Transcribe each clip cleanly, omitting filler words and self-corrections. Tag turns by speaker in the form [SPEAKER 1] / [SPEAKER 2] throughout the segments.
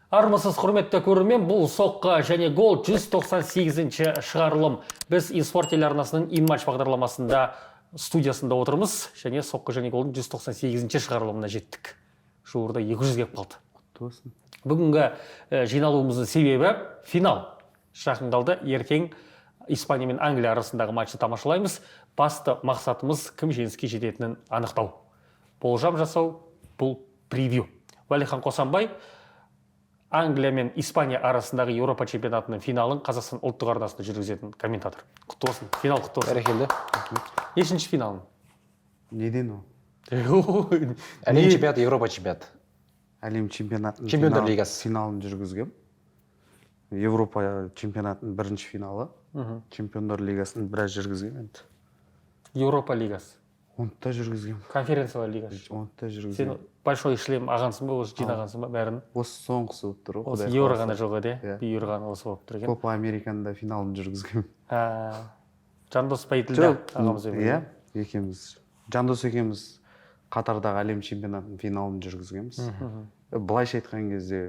[SPEAKER 1] Армысыз, құрметті көрермен! Бұл «Соққы және гол», 198 шығарылым. Біз eSport телеарнасының InMatch бағдарламасында, студиясында отырмыз және «Соққы және голдың» 198 шығарылымына жеттік. Жуырда 200 келіп қалды.
[SPEAKER 2] Құтты болсын!
[SPEAKER 1] Бүгінгі жиналуымыздың себебі — финал жақын қалды. Ертең Испания мен Англия арасындағы матчты тамашалаймыз. Басты мақсатымыз — кім жеңіске жететінін анықтау, болжам жасау. Бұл превью. Уәлихан Қосанбай, Англия мен Испания арасындағы Еуропа чемпионатының финалын Қазақстан ұлттық арнасында жүргізетін комментатор. Құтты болсын, финал құтты болсын!
[SPEAKER 3] Бәрекелді!
[SPEAKER 1] Нешінші финалың?
[SPEAKER 2] Неден ол?
[SPEAKER 3] Әлем чемпионаты, Еуропа чемпионаты.
[SPEAKER 2] Әлем чемпионатының
[SPEAKER 3] Чемпиондар лигасы.
[SPEAKER 2] Финалын жүргізгем. Еуропа чемпионатының бірінші финалы. Чемпиондар лигасын біраз жүргізгем енді.
[SPEAKER 1] Еуропа лигасы?
[SPEAKER 2] Оны да жүргізгем.
[SPEAKER 1] Конференциялар лигасы?
[SPEAKER 2] Оны да
[SPEAKER 1] Сен
[SPEAKER 2] жүргізгем.
[SPEAKER 1] большой шлем ағансың ба, осы жинағансың ба бәрін?
[SPEAKER 2] Осы соңғысы болып тұр ғой,
[SPEAKER 1] Осы
[SPEAKER 2] Құдай
[SPEAKER 1] евро
[SPEAKER 2] қаласа.
[SPEAKER 1] ғана жоқ еді.
[SPEAKER 2] Иә.
[SPEAKER 1] Иә, бұйырғаны осы болып тұр екен.
[SPEAKER 2] Копа Американың да финалын жүргізгем.
[SPEAKER 1] А, Жандос Бәйділда ағамызбен бірге.
[SPEAKER 2] Иә, екеуміз, Жандос екеуміз Қатардағы әлем чемпионатының финалын жүргізгенбіз. Былайша айтқан кезде,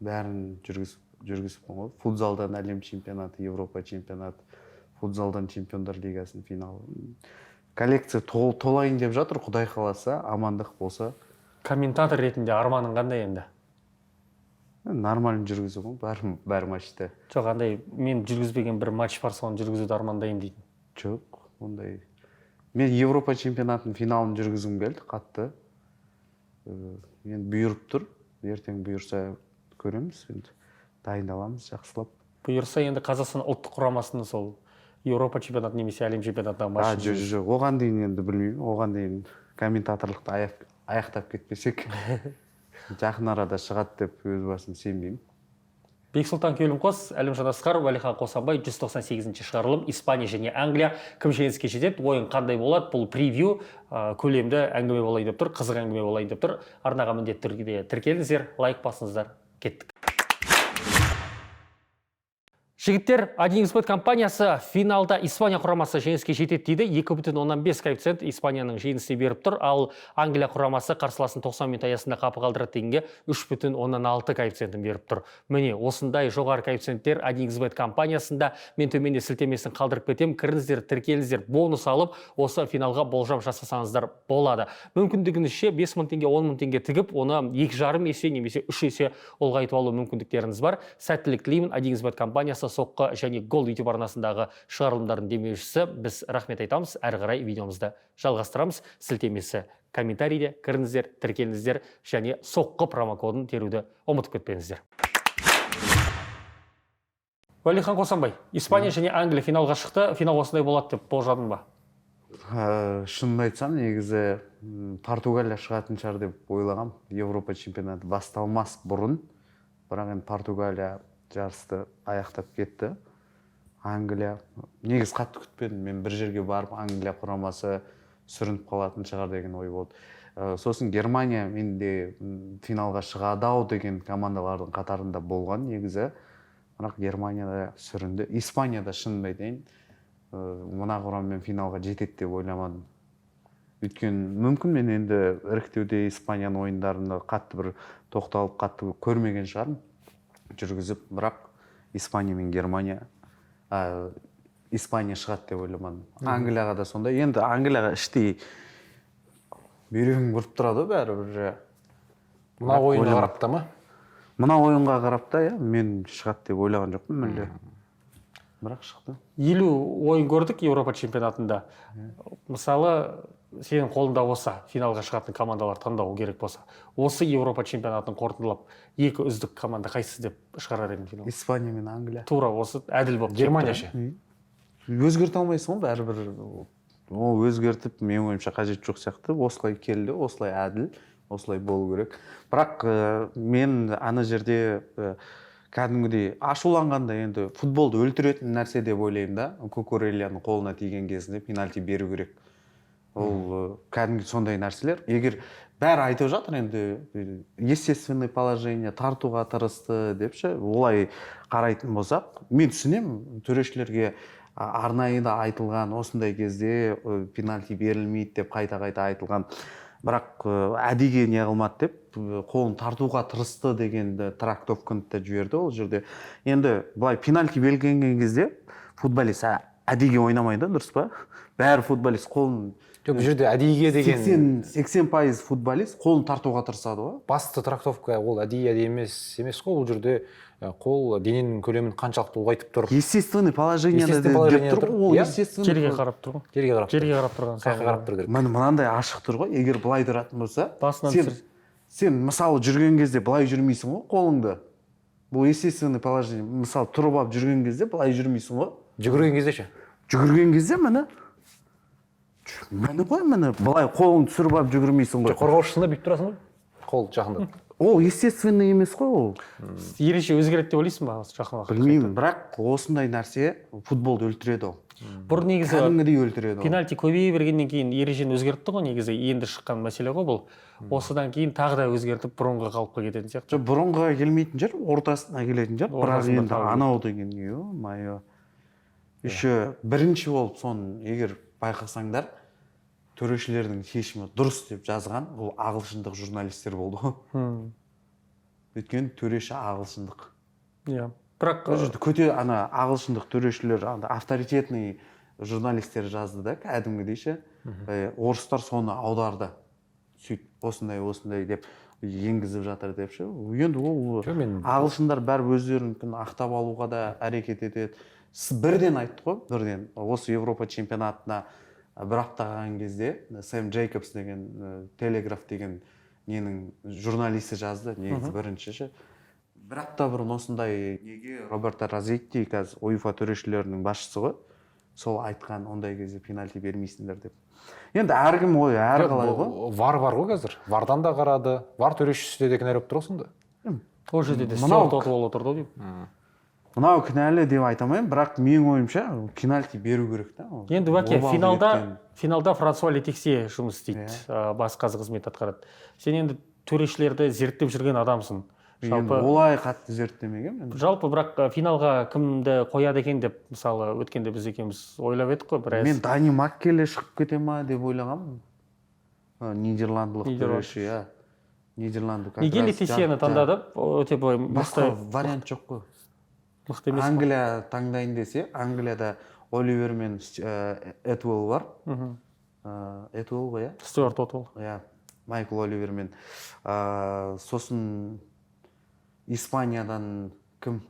[SPEAKER 2] бәрін жүргізіппін ғой: футзалдан әлем чемпионаты, Европа чемпионаты, футзалдан Чемпиондар лигасының финалы. Коллекция толайын деп жатыр, Құдай қаласа, амандық болса.
[SPEAKER 1] Комментатор ретінде арманың қандай енді?
[SPEAKER 2] Нормально жүргізу ғой бәрі матчты.
[SPEAKER 1] Жоқ, андай мен жүргізбеген бір матч бар, соны жүргізуді армандаймын дейтін.
[SPEAKER 2] Жоқ, ондай. Мен Европа чемпионатының финалын жүргізгім келді қатты. Енді бұйырып тұр, ертең бұйырса, көреміз енді, дайындаламыз жақсылап.
[SPEAKER 1] Бұйырса, енді Қазақстан ұлттық құрамасының сол Еуропа чемпионаты немесе әлем чемпионатындағы
[SPEAKER 2] А,
[SPEAKER 1] матчын.
[SPEAKER 2] жоқ, оған дейін енді білмеймін. Оған дейін комментаторлықты аяқтап кетпесек, жақын арада шығады деп өз басым сенбеймін.
[SPEAKER 1] Бексұлтан Келімқос, Әлімжан Асқар, Уәлихан Қосанбай, 198 шығарылым. Испания және Англия, кім жеңіске жетеді, ойын қандай болады? Бұл превью. Көлемді әңгіме болайын деп тұр, қызық әңгіме болайын деп тұр. Арнаға міндетті түрде тіркеліңіздер, лайк басыңыздар. Кеттік, жігіттер! 1xBet компаниясы финалда Испания құрамасы жеңіске жетеді дейді. 2,5 коэффициент Испанияның жеңісіне беріп тұр. Ал Англия құрамасы қарсыласын 90 минут аясында қапы қалдырады дегенге 3,6 коэффициентін беріп тұр. Міне, осындай жоғары коэффициенттер 1xBet компаниясында. Мен төменде сілтемесін қалдырып кетемін. Кіріңіздер, тіркеліңіздер, бонус алып, осы финалға болжам жасасаңыздар болады. Мүмкіндігіңізше 5000 теңге, 10 мың теңге тігіп, оны 2,5 есе немесе 3 есе ұлғайтып алу мүмкіндіктеріңіз бар. Сәттілік тілеймін! 1xBet компаниясы, «Соққы және гол» YouTube арнасындағы шығарылымдардың демеушісі. Біз рахмет айтамыз. Әрі қарай видеомызды жалғастырамыз. Сілтемесі комментарийде, кіріңіздер, тіркеліңіздер және «Соққы» промокодын теруді ұмытып кетпеңіздер. Уәлихан Қосанбай, Испания және Англия финалға шықты. Финал осындай болады деп болжадың ба?
[SPEAKER 2] Шынын айтсам, негізі Португалия шығатын шығар деп ойлағам Европа чемпионаты басталмас бұрын. Бірақ енді Португалия жарысты аяқтап кетті. Англия негізі қатты күтпедім мен. Бір жерге барып, Англия құрамасы сүрініп қалатын шығар деген ой болды. Сосын Германия менде финалға шығады ау деген командалардың қатарында болған негізі, бірақ Германия да сүрінді. Испания да, шынымды айтайын, мына құраммен финалға жетеді деп ойламадым. Өйткені мүмкін мен енді іріктеуде Испанияның ойындарында қатты бір тоқталып, қатты көрмеген шығармын жүргізіп. Бірақ Испания мен Германия, Испания шығады деп ойламадым. Англияға да сондай. Енді Англияға іштей бүйрегің ұрып тұрады ғой бәрібір же.
[SPEAKER 3] Мына
[SPEAKER 2] Бірақ
[SPEAKER 3] ойынға
[SPEAKER 2] ойламадым.
[SPEAKER 3] Қарап та ма?
[SPEAKER 2] Мына ойынға қарап та, иә. Мен шығады деп ойлаған жоқпын мүлде, бірақ шықты.
[SPEAKER 1] 50 ойын көрдік Еуропа чемпионатында. Мысалы, сенің қолыңда болса, финалға шығатын командалар таңдау керек болса, осы Еуропа чемпионатын қорытындылап, екі үздік команда қайсысы деп шығарар едің финалға?
[SPEAKER 2] Испания мен Англия.
[SPEAKER 1] Тура осы әділ болып келіп
[SPEAKER 3] Германия
[SPEAKER 1] тұр,
[SPEAKER 3] ше?
[SPEAKER 2] Өзгерте алмайсың ғой бәрібір. Ол өзгертіп, менің ойымша, қажет жоқ сияқты. Осылай келді, осылай әділ, осылай болу керек. Бірақ мен ана жерде кәдімгідей ашуланғанда, енді футболды өлтіретін нәрсе деп ойлаймын да, Кукурельяның қолына тиген кезінде пенальти беру керек. Ол кәдімгі сондай нәрселер. Егер бәрі айтып жатыр енді, естественный положение, тартуға тырысты деп ше, олай қарайтын болсақ, мен түсінемін төрешілерге. Арнайы да айтылған, осындай кезде пенальти берілмейді деп қайта қайта айтылған. Бірақ әдейіге не қылмады деп, қолын тартуға тырысты деген трактовканы да жіберді ол жерде. Енді былай пенальти белгіленген кезде футболист әдейіге ойнамайды, дұрыс па? Бәрі футболист қолын
[SPEAKER 3] Жоқ, бұл жерде әдейіге деген
[SPEAKER 2] 80% футболист қолын тартуға тырысады ғой.
[SPEAKER 3] Басты трактовка ол әдейі, әдейі емес қой. Бұл жерде қол дененің көлемін қаншалықты ұлғайтып тұр.
[SPEAKER 2] Естественный положениеда
[SPEAKER 3] Естественный
[SPEAKER 2] деп
[SPEAKER 3] положениеда
[SPEAKER 2] тұр
[SPEAKER 3] тұр.
[SPEAKER 2] ғой, ол
[SPEAKER 3] Иә.
[SPEAKER 2] естественный.
[SPEAKER 1] Жерге қарап тұр ғой.
[SPEAKER 3] Жерге қарап тұр.
[SPEAKER 1] Жерге қарап тұрған.
[SPEAKER 3] Қай жаққа қарап тұр керек?
[SPEAKER 2] Міне, мынандай ашық тұр ғой. Егер былай тұратын болса,
[SPEAKER 1] Басынан
[SPEAKER 2] сен,
[SPEAKER 1] түсір.
[SPEAKER 2] сен мысалы жүрген кезде былай жүрмейсің ғой қолыңды. Бұл естественный положение. Мысалы, тұрып алып жүрген кезде былай жүрмейсің ғой.
[SPEAKER 3] Жүгірген кезде ше?
[SPEAKER 2] Жүгірген кезде міне ғой, міне, былай қолыңды түсіріп алып жүгірмейсің ғой.
[SPEAKER 3] Қорғаушысында бүйтіп тұрасың ғой, қол жақындап.
[SPEAKER 2] Ол естественный емес қой ол.
[SPEAKER 1] Ереже өзгереді деп ойлайсың ба осы жақын уақытта?
[SPEAKER 2] Білмеймін, бірақ осындай нәрсе футболды өлтіреді ол.
[SPEAKER 1] Бұрын негізі
[SPEAKER 2] Кәдімгідей өлтіреді ол.
[SPEAKER 1] Пенальти көбейе бергеннен кейін ережені өзгертті ғой негізі. Енді шыққан мәселе ғой бұл. Осыдан кейін тағы да өзгертіп, бұрынғы қалыпқа кететін сияқты.
[SPEAKER 2] Жоқ, бұрынғыға келмейтін шығар, ортасына келетін шығар, бірақ
[SPEAKER 1] Ортасында
[SPEAKER 2] енді
[SPEAKER 1] тағы.
[SPEAKER 2] Анау деген, ё-моё, еще бірінші болып соны, егер байқасаңдар, төрешілердің шешімі дұрыс деп жазған ол ағылшындық журналистер болды ғой. Өйткені төреші ағылшындық.
[SPEAKER 1] Иә, бірақ
[SPEAKER 2] Ол жерде көте ана ағылшындық төрешілер, ана авторитетный журналистер жазды да кәдімгідей ше. Орыстар соны аударды, сөйтіп осындай осындай деп енгізіп жатыр деп ше. Енді ол
[SPEAKER 3] Жоқ, мен
[SPEAKER 2] ағылшындар бәрі өздерінікін ақтап алуға да әрекет етеді. Бірден айтты ғой, бірден осы Европа чемпионатына бір апта қалған кезде Сэм Джейкобс деген Телеграф деген ненің журналисті жазды негізі бірінші ше. Бір апта бұрын осындай неге Роберто Розетти, қазір УЕФА төрешілерінің басшысы ғой, сол айтқан, ондай кезде пенальти бермейсіңдер деп. Енді әркім ой әрқалай ғой.
[SPEAKER 3] ВАР бар ғой қазір, ВАРдан да қарады, ВАР төрешісі де кінәлі болып тұр ғой сонда.
[SPEAKER 1] Ол жерде де
[SPEAKER 2] Мынау-
[SPEAKER 1] Стюарт Отуэлл отырды ғой деймін.
[SPEAKER 2] Мынау кінәлі деп айта алмаймын, бірақ менің ойымша, пенальти беру керек та ол.
[SPEAKER 1] Енді, Бәке,
[SPEAKER 2] Обалды
[SPEAKER 1] финалда
[SPEAKER 2] кеткен.
[SPEAKER 1] Финалда Франсуа Летексье жұмыс істейді, бас қазы қызмет атқарады. Сен енді төрешілерді зерттеп жүрген адамсың.
[SPEAKER 2] Енді
[SPEAKER 1] Жалпы
[SPEAKER 2] олай қатты зерттемегенмін енді.
[SPEAKER 1] Жалпы, бірақ финалға кімді қояды екен деп, мысалы, өткенде біз екеуміз ойлап едік қой біраз.
[SPEAKER 2] Мен Дани Маккеле шығып кете ма деп ойлағанмын. Нидерландылық
[SPEAKER 1] Нидерланд.
[SPEAKER 2] төреші, иә, Нидерланды как
[SPEAKER 1] Неге
[SPEAKER 2] раз
[SPEAKER 1] Летексьені таңдады? Өте былай
[SPEAKER 2] Басқа
[SPEAKER 1] мықты
[SPEAKER 2] вариант жоқ қой.
[SPEAKER 1] Мықты емес па?
[SPEAKER 2] Англия таңдайын десе, Англияда Оливер мен Этуэлл бар. Этуэлл ғой, иә?
[SPEAKER 1] Стюарт Отуэлл.
[SPEAKER 2] Иә, Майкл Оливер мен сосын Испаниядан кім?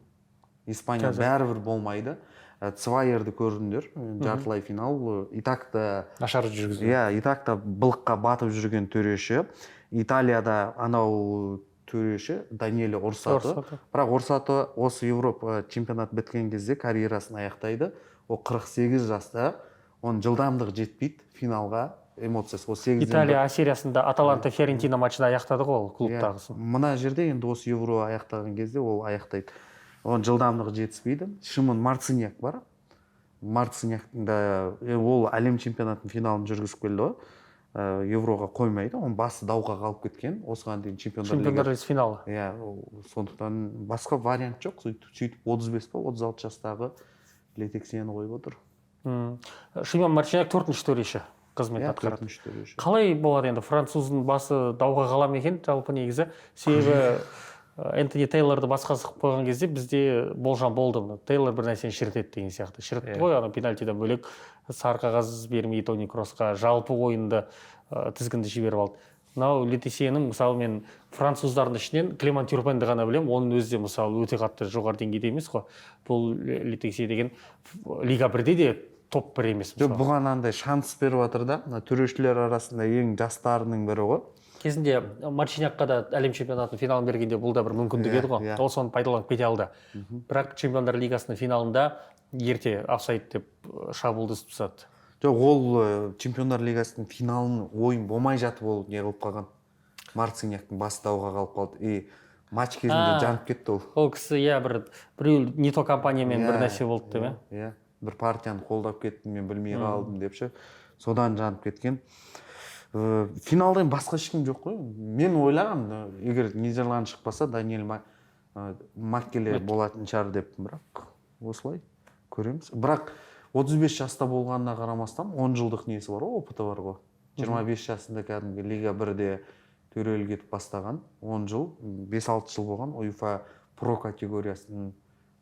[SPEAKER 2] Испания
[SPEAKER 1] Қазір.
[SPEAKER 2] бәрібір болмайды. Цвайерді көрдіңдер, жартылай финал, и так та
[SPEAKER 3] Нашар жүргізді.
[SPEAKER 2] Иә, и так та былыққа батып жүрген төреші. Италияда анау төреші Даниэле Орсато.
[SPEAKER 1] Орсато.
[SPEAKER 2] Бірақ Орсато осы Европа чемпионат біткен кезде карьерасын аяқтайды. Ол 48 жаста, оның жылдамдығы жетпейді финалға, эмоциясы ол сегізден
[SPEAKER 1] Италия А сериясында Аталанта Фиорентина матчында аяқтады ғой ол
[SPEAKER 2] Иә,
[SPEAKER 1] клубтағысын.
[SPEAKER 2] Мына жерде енді осы Евро аяқтаған кезде ол аяқтайды, оның жылдамдығы жетіспейді. Шимон Марциняк бар. Марциняктың да ол әлем чемпионатының финалын жүргізіп келді ғой. Евроға қоймайды, оның басы дауға қалып кеткен осыған дейін чемпиондар
[SPEAKER 1] Чемпиондар
[SPEAKER 2] лигасы.
[SPEAKER 1] Лигасы финалы.
[SPEAKER 2] Иә, сондықтан басқа вариант жоқ. Сөйтіп 35 па, 36 жастағы Летексені қойып отыр.
[SPEAKER 1] Шимон Марчиняк төртінші төреші қызмет атқарады.
[SPEAKER 2] Төртінші төреші.
[SPEAKER 1] Қалай болады енді, француздың басы дауға қала ма екен жалпы негізі? Себебі Энтони Тейлорды басқа қылып қойған кезде бізде болжам болды, мына Тейлор бір нәрсені шірітеді деген сияқты. Шірітті ғой, ана пенальтиден бөлек сары қағаз бермей Тони Кроссқа, жалпы ойынды тізгінді жіберіп алды. Мынау Летесьенің, мысалы, мен француздардың ішінен Клеман Тюрпенді ғана білемін, оның өзі де, мысалы, өте қатты жоғары деңгейде емес қой. Бұл Летексье деген Лига бірде де топ бір емес,
[SPEAKER 2] Жоқ,
[SPEAKER 1] мысалы.
[SPEAKER 2] бұған андай шанс беріп жатыр да, мына төрешілер арасында ең жастарының бірі ғой.
[SPEAKER 1] Кезінде Марчинякқа да әлем чемпионатының финалын бергенде бұл да бір мүмкіндік еді ғой.
[SPEAKER 2] Иә.
[SPEAKER 1] Ол соны пайдаланып кете алды. Бірақ Чемпиондар лигасының финалында ерте офсайд деп шабуылды үзіп тастады.
[SPEAKER 2] Жоқ, ол Чемпиондар лигасының финалын ойын болмай жатып ол не қылып қалған, Марциняктың басы дауға қалып қалды, и матч кезінде жанып кетті ол.
[SPEAKER 1] Ол кісі, иә, бір біреу не то компаниямен бір
[SPEAKER 2] Иә,
[SPEAKER 1] нәрсе болды деп, иә.
[SPEAKER 2] Иә, бір партияны қолдап кеттім, мен білмей қалдым деп ше, содан жанып кеткен. Финалда енді басқа ешкім жоқ қой. Мен ойлағанмын, егер Нидерланд шықпаса, Даниэль Маккеле болатын шығар деп, бірақ осылай көреміз. Бірақ 35 жаста болғанына қарамастан 10 жылдық несі бар ғой, опыты бар ғой. 25 жасында кәдімгі Лига 1-де төрелік етіп бастаған. 10 жыл, 5-6 жыл болған УЕФА Про категориясын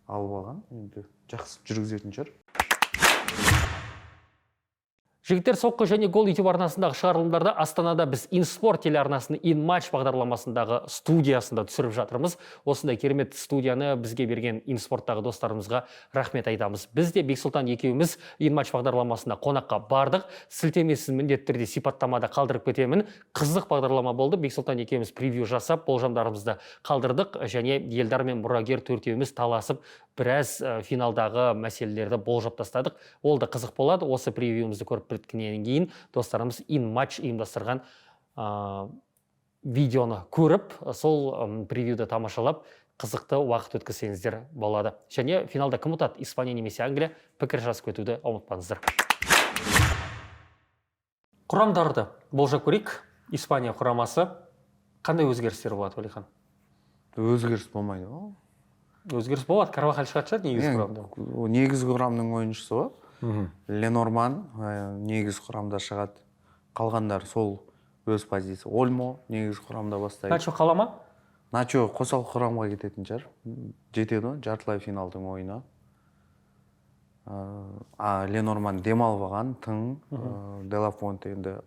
[SPEAKER 2] алып алған. Енді жақсы жүргізетін шығар.
[SPEAKER 1] Жігіттер, «Соққы және гол» YouTube арнасындағы шығарылымдарда Астанада біз Инспорт телеарнасының «Инматч» бағдарламасындағы студиясында түсіріп жатырмыз. Осындай керемет студияны бізге берген Инспорттағы достарымызға рахмет айтамыз. Біз де Бексұлтан екеуміз «Инматч» бағдарламасына қонаққа бардық. Сілтемесін міндетті түрде сипаттамада қалдырып кетемін. Қызық бағдарлама болды. Бексұлтан екеуміз превью жасап, болжамдарымызды қалдырдық және Елдар мен Мұрагер төртеуміз таласып, біраз финалдағы мәселелерді болжап тастадық. Ол да қызық болады. Осы превьюімізді көріп біткеннен кейін достарымыз «Инматч» ұйымдастырған видеоны көріп, сол превьюді тамашалап, қызықты уақыт өткізсеңіздер болады. Және финалда кім ұтады, Испания немесе Англия, пікір жазып кетуді ұмытпаңыздар. Құрамдарды болжап көрейік. Испания құрамасы, қандай өзгерістер болады, Уәлихан?
[SPEAKER 2] Өзгеріс болмайды ғой.
[SPEAKER 1] Өзгеріс болады, Карвахаль шығатын шығар негізгі құрамда.
[SPEAKER 2] Ол негізгі құрамның ойыншысы ғой. Ле Норман негізгі құрамда шығады. Қалғандар сол өз позиция. Ольмо негізгі құрамда бастайды.
[SPEAKER 1] Начо қала ма?
[SPEAKER 2] Начо қосалқы құрамға кететін шығар. Жетеді ғой жартылай финалдың ойыны. А Ле Норман демалып алған, тың. Де ла Фуэнте енді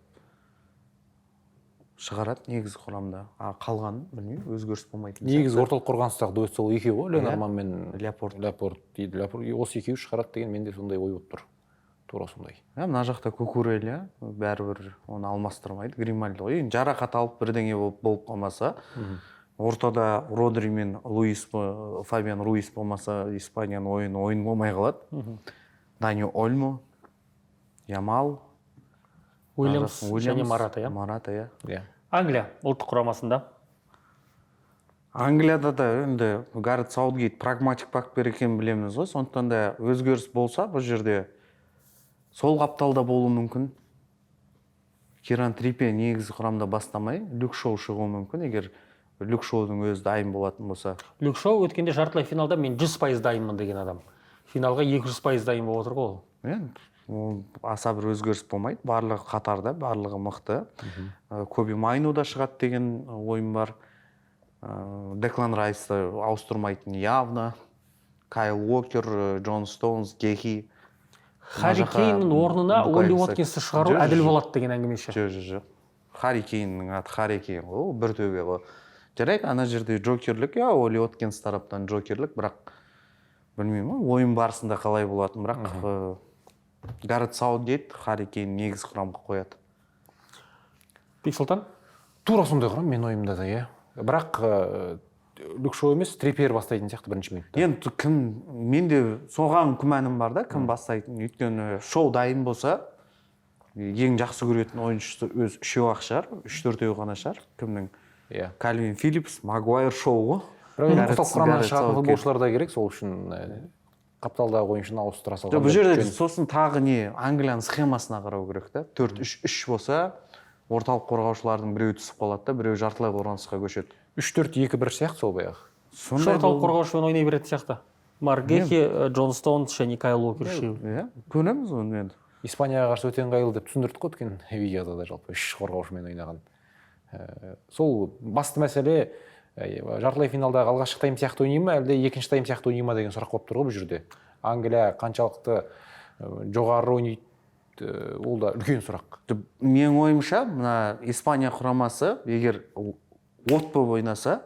[SPEAKER 2] шығарады негізгі құрамда. А қалғанын білмеймін, өзгеріс болмайтын
[SPEAKER 3] Негізгі
[SPEAKER 2] сияқты.
[SPEAKER 3] орталық қорғаныстағы дуэт сол екеуі ғой, Ленорман мен
[SPEAKER 2] Ляпорт.
[SPEAKER 3] Ляпорт дейді. Ляпорт, осы екеуі шығарады деген менде сондай ой болып тұр. Тура сондай.
[SPEAKER 2] Иә, мына жақта Кукурелья, бәрібір оны алмастырмайды. Гримальдо ғой. Енді жарақат алып, бірдеңе болып қалмаса, ортада Родри мен Луис, Фабиан Руис болмаса, Испанияның ойыны ойын болмай қалады. Дани Ольмо, Ямал,
[SPEAKER 1] Уильямс
[SPEAKER 2] ана жақтан
[SPEAKER 1] және
[SPEAKER 2] Уильямс,
[SPEAKER 1] Марата, иә.
[SPEAKER 2] Марата, иә.
[SPEAKER 3] Иә.
[SPEAKER 1] Англия ұлттық құрамасында?
[SPEAKER 2] Англияда да енді Гарет Саутгейт прагматик бапкер екенін білеміз ғой. Сондықтан да өзгеріс болса, бұл жерде сол қапталда болуы мүмкін. Киран Триппье негізгі құрамда бастамай, Люк Шоу шығуы мүмкін, егер Люк Шоудың өзі дайын болатын болса.
[SPEAKER 1] Люк Шоу өткенде жартылай финалда «мен 100% дайынмын» деген адам финалға 200% дайын болып отыр ғой ол.
[SPEAKER 2] Енді ол аса бір өзгеріс болмайды. Барлығы қатарда, барлығы мықты. Коби Майну да шығады деген ойым бар. Деклан Райсты ауыстырмайтын явно. Кайл Уокер, Джон Стоунс, Гехи.
[SPEAKER 1] Харри
[SPEAKER 2] Мына жаққа
[SPEAKER 1] Кейннің орнына
[SPEAKER 2] Букайо
[SPEAKER 1] Олли
[SPEAKER 2] Сака.
[SPEAKER 1] Уоткинсті шығару
[SPEAKER 2] Жоқ,
[SPEAKER 1] әділ
[SPEAKER 2] жоқ.
[SPEAKER 1] болады деген әңгіме ше?
[SPEAKER 2] Жоқ. Харри Кейннің аты Харри Кейн ғой, ол бір төбе ғой. Жарайды, ана жерде джокерлік, иә, Олли Уоткинс тараптан джокерлік, бірақ білмеймін ғой, ойын барысында қалай болатын, бірақ Гарет Саутгейт Харри Кейн негізгі құрамға қояды.
[SPEAKER 1] Бексұлтан?
[SPEAKER 3] Тура сондай құрам менің ойымда да, иә. Бірақ Люк Шоу емес, Триппьер бастайтын сияқты бірінші минутта.
[SPEAKER 2] Енді кім, менде соған күмәнім бар да, кім бастайтын. Өйткені Шоу дайын болса, ең жақсы көретін ойыншысы өз үшеу ақ шығар, үш төртеу ғана шығар. Кімнің?
[SPEAKER 3] Иә.
[SPEAKER 2] Кальвин Филлипс, Магуайр, Шоу ғой.
[SPEAKER 3] Бірақ енді
[SPEAKER 2] Гарет-
[SPEAKER 3] қосалқы құрамнан
[SPEAKER 2] Гарет
[SPEAKER 3] шығатын
[SPEAKER 2] Саутгейт.
[SPEAKER 3] футболшылар да керек, сол үшін қапталдағы ойыншыны ауыстыра салған.
[SPEAKER 2] Жоқ, бұл жерде сосын тағы не, Англияның схемасына қарау керек та. 4-3-3 болса, орталық қорғаушылардың біреуі түсіп қалады да, біреуі жартылай қорғанысқа көшеді.
[SPEAKER 3] 3-4-2-1 сияқты сол баяғы.
[SPEAKER 2] Сондай
[SPEAKER 1] Орталық қорғаушымен ойнай беретін сияқты. Марк Гехи, Джон Стоунс және Кайл Уокер үшеуі.
[SPEAKER 2] Иә, көреміз оны енді.
[SPEAKER 3] Испанияға қарсы өте ыңғайлы деп түсіндірдік қой өткен видеода да, жалпы үш қорғаушымен ойнаған. Сол басты мәселе, жартылай финалдағы алғашқы тайм сияқты ойнай ма, әлде екінші тайм сияқты ойнай ма деген сұрақ болып тұр ғой бұл жерде. Англия қаншалықты жоғары ойнайды, ол да үлкен сұрақ.
[SPEAKER 2] Менің ойымша, мына Испания құрамасы егер от болып ойнаса,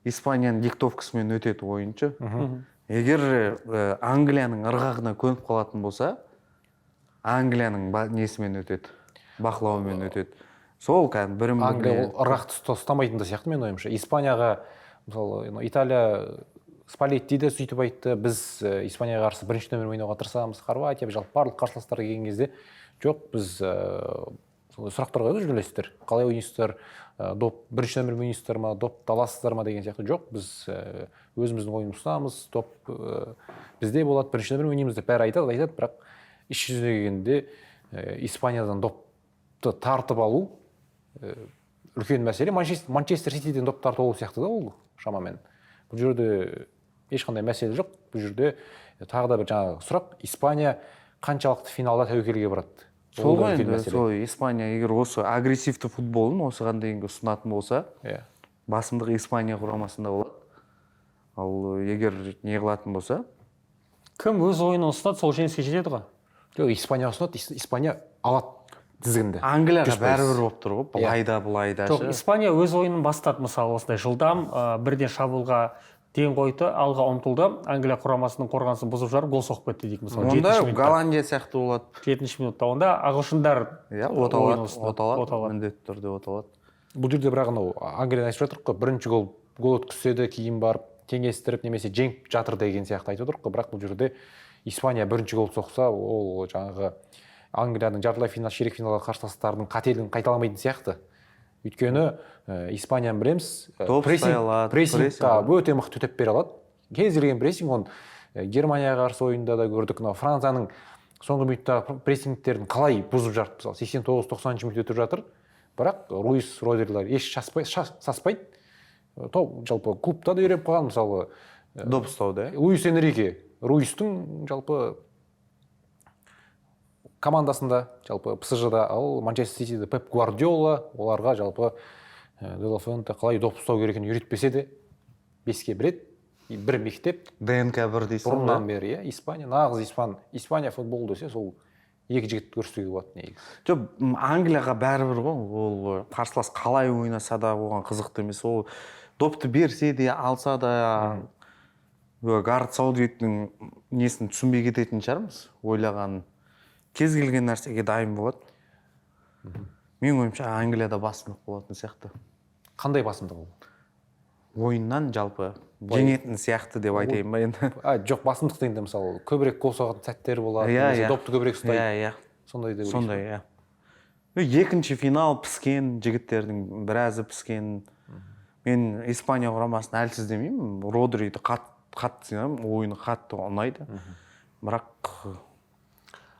[SPEAKER 2] Испанияның диктовкасымен өтеді ойыншы. Егер Англияның ырғағына көніп қалатын болса, Англияның несімен өтеді, бақылауымен өтеді. Сол кәдімгі бірін
[SPEAKER 3] Англия
[SPEAKER 2] біріне
[SPEAKER 3] ол ырғақты ұстамайтын да сияқты менің ойымша. Испанияға мысалы, Италия Спалетти де сөйтіп айтты: біз Испанияға қарсы бірінші нөмір ойнауға тырысамыз. Хорватия, жалпы барлық қарсыластар келген кезде, жоқ, біз сондай сұрақтар қояды журналистер: қалай ойнайсыздар, доп бірінші нөмірмен ойнайсыздар ма, допты аласыздар ма деген сияқты. Жоқ, біз өзіміздің ойынымызды ұстамыз, доп бізде болады, бірінші нөмірмен ойнаймыз деп бәрі айтады, айтады, бірақ іс жүзіне келгенде Испаниядан допты тартып алу үлкен мәселе. Манчестер Ситиден доп тартып алу сияқты да ол шамамен. Бұл жерде ешқандай мәселе жоқ. Бұл жерде тағы да бір жаңағы сұрақ: Испания қаншалықты финалда тәуекелге барады?
[SPEAKER 2] Сол
[SPEAKER 3] Ол да
[SPEAKER 2] ғой
[SPEAKER 3] үлкен
[SPEAKER 2] енді,
[SPEAKER 3] мәселе.
[SPEAKER 2] сол Испания егер осы агрессивті футболын осыған дейінгі ұсынатын болса, басымдық Испания құрамасында болады. Ал егер не қылатын болса,
[SPEAKER 1] Кім өз ойынын ұсынады, сол жеңіске жетеді ғой.
[SPEAKER 3] Жоқ, Испания ұсынады, Испания алады тізгінді.
[SPEAKER 2] Англияға
[SPEAKER 3] 100%.
[SPEAKER 2] бәрібір болып тұр ғой, былай да, былай да.
[SPEAKER 1] Жоқ,
[SPEAKER 2] ше.
[SPEAKER 1] Испания өз ойынын бастады, мысалы, осындай жылдам, бірден шабуылға ден қойды, алға ұмтылды. Англия құрамасының қорғанысын бұзып жарып, гол соғып кетті дейік, мысалы,
[SPEAKER 2] Онда
[SPEAKER 1] жетінші минутта.
[SPEAKER 2] Голландия сияқты болады.
[SPEAKER 1] 7-минутта. Онда ағылшындар
[SPEAKER 2] Иә,
[SPEAKER 1] ойын
[SPEAKER 2] оталады,
[SPEAKER 1] ұсынады,
[SPEAKER 2] оталады,
[SPEAKER 1] оталады.
[SPEAKER 2] міндетті түрде оталады.
[SPEAKER 3] Бұл жерде бірақ анау Англияны айтып жатырмық қой, бірінші гол өткізсе де, кейін барып теңестіріп немесе жеңіп жатыр деген сияқты айтып отырмық қой. Бірақ бұл жерде Испания бірінші гол соқса, ол жаңағы Англияның жартылай финал, ширек финалға қарсыластарының қателігін қайталамайтын сияқты. Өйткені Испанияны білеміз,
[SPEAKER 2] Доп ұстай алады,
[SPEAKER 3] прессингқа
[SPEAKER 2] прессинг.
[SPEAKER 3] өте мықты төтеп бере алады. Кез келген прессинг, оны Германияға қарсы ойында да көрдік. Мынау Францияның соңғы минуттағы прессингтерін қалай бұзып жарды, мысалы, 89-90 минут өтіп жатыр, бірақ Руис, Родрилар еш саспайды. Топ жалпы клубта да үйреніп қалған, мысалы,
[SPEAKER 2] Доп ұстауды, иә.
[SPEAKER 3] Луис Энрике Руистің жалпы командасында, жалпы ПСЖ-да, ал Манчестер Ситиде Пеп Гвардиола оларға жалпы Де ла Фуэнте қалай доп ұстау керек екенін үйретпесе де, беске біледі. И бір мектеп
[SPEAKER 2] ДНК бір дейсің ғой.
[SPEAKER 3] Бұрыннан бері, иә, Испания, нағыз Испания футбол десе, сол екі жігітті көрсетуге болады негізі.
[SPEAKER 2] Жоқ, Англияға бәрібір ғой, ол қарсылас қалай ойнаса да, оған қызықты емес. Ол допты берсе де, алса да, Гарет Саутгейттің несін түсінбей кететін шығармыз, ойлағанын. Кез келген нәрсеге дайын болады. Менің ойымша, Англияда басымдық болатын сияқты.
[SPEAKER 3] Қандай басымдық ол?
[SPEAKER 2] Ойыннан жалпы жеңетін сияқты деп айтайын ба енді.
[SPEAKER 3] А, жоқ, басымдық дегенде, мысалы, көбірек гол соғатын сәттер болады, немесе допты көбірек ұстайды.
[SPEAKER 2] Иә, иә.
[SPEAKER 3] Сондай деп ойлайсың.
[SPEAKER 2] Сондай, иә. Екінші финал піскен, жігіттердің біразы піскен. Мен Испания құрамасын әлсіз демеймін. Родриді қатты сыйлаймын, ойыны қатты ұнайды. Бірақ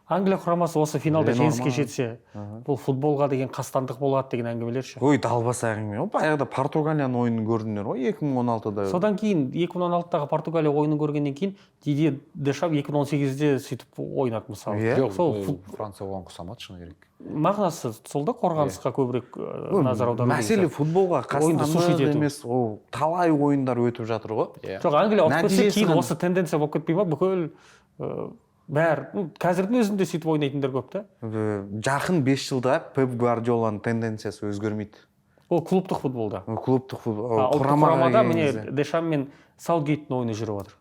[SPEAKER 1] Англия құрамасы осы финалда
[SPEAKER 2] Ленорман.
[SPEAKER 1] жеңіске жетсе, бұл футболға деген қастандық болады деген әңгімелер ше.
[SPEAKER 2] Ой, далбаса әңгіме ғой. Баяғыда Португалияның ойынын көрдіңдер ғой 2016-да.
[SPEAKER 1] Содан кейін 2016-дағы Португалия ойынын көргеннен кейін Дидье Дешам 2018-де сөйтіп ойнады, мысалы.
[SPEAKER 2] Иә.
[SPEAKER 3] Жоқ,
[SPEAKER 1] Сол
[SPEAKER 3] Франция оған ұқсамады, шыны керек.
[SPEAKER 1] Мағынасы сол да, қорғанысқа көбірек
[SPEAKER 2] Ой,
[SPEAKER 1] назар аудару деген
[SPEAKER 2] мәселе
[SPEAKER 1] сияқты.
[SPEAKER 2] Футболға
[SPEAKER 1] Ойынды сушить
[SPEAKER 2] қастандық
[SPEAKER 1] ету.
[SPEAKER 2] емес, ол талай ойындар өтіп жатыр ғой.
[SPEAKER 1] Жоқ, Англия ұтып кетсе,
[SPEAKER 2] Нәтижесі
[SPEAKER 1] кейін
[SPEAKER 2] ғана.
[SPEAKER 1] осы тенденция болып кетпей ма? Бүкіл бәрі, ну, қазірдің өзінде сөйтіп ойнайтындар көп та.
[SPEAKER 2] Жақын 5 жылда Пеп Гвардиоланың тенденциясы өзгермейді.
[SPEAKER 1] Ол клубтық футболда.
[SPEAKER 2] Ол клубтық футбол,
[SPEAKER 1] А, ұлттық
[SPEAKER 2] құрамаға
[SPEAKER 1] құрамада
[SPEAKER 2] келген
[SPEAKER 1] міне
[SPEAKER 2] кезде.
[SPEAKER 1] Дешам мен Саутгейттің ойыны жүріп жатыр.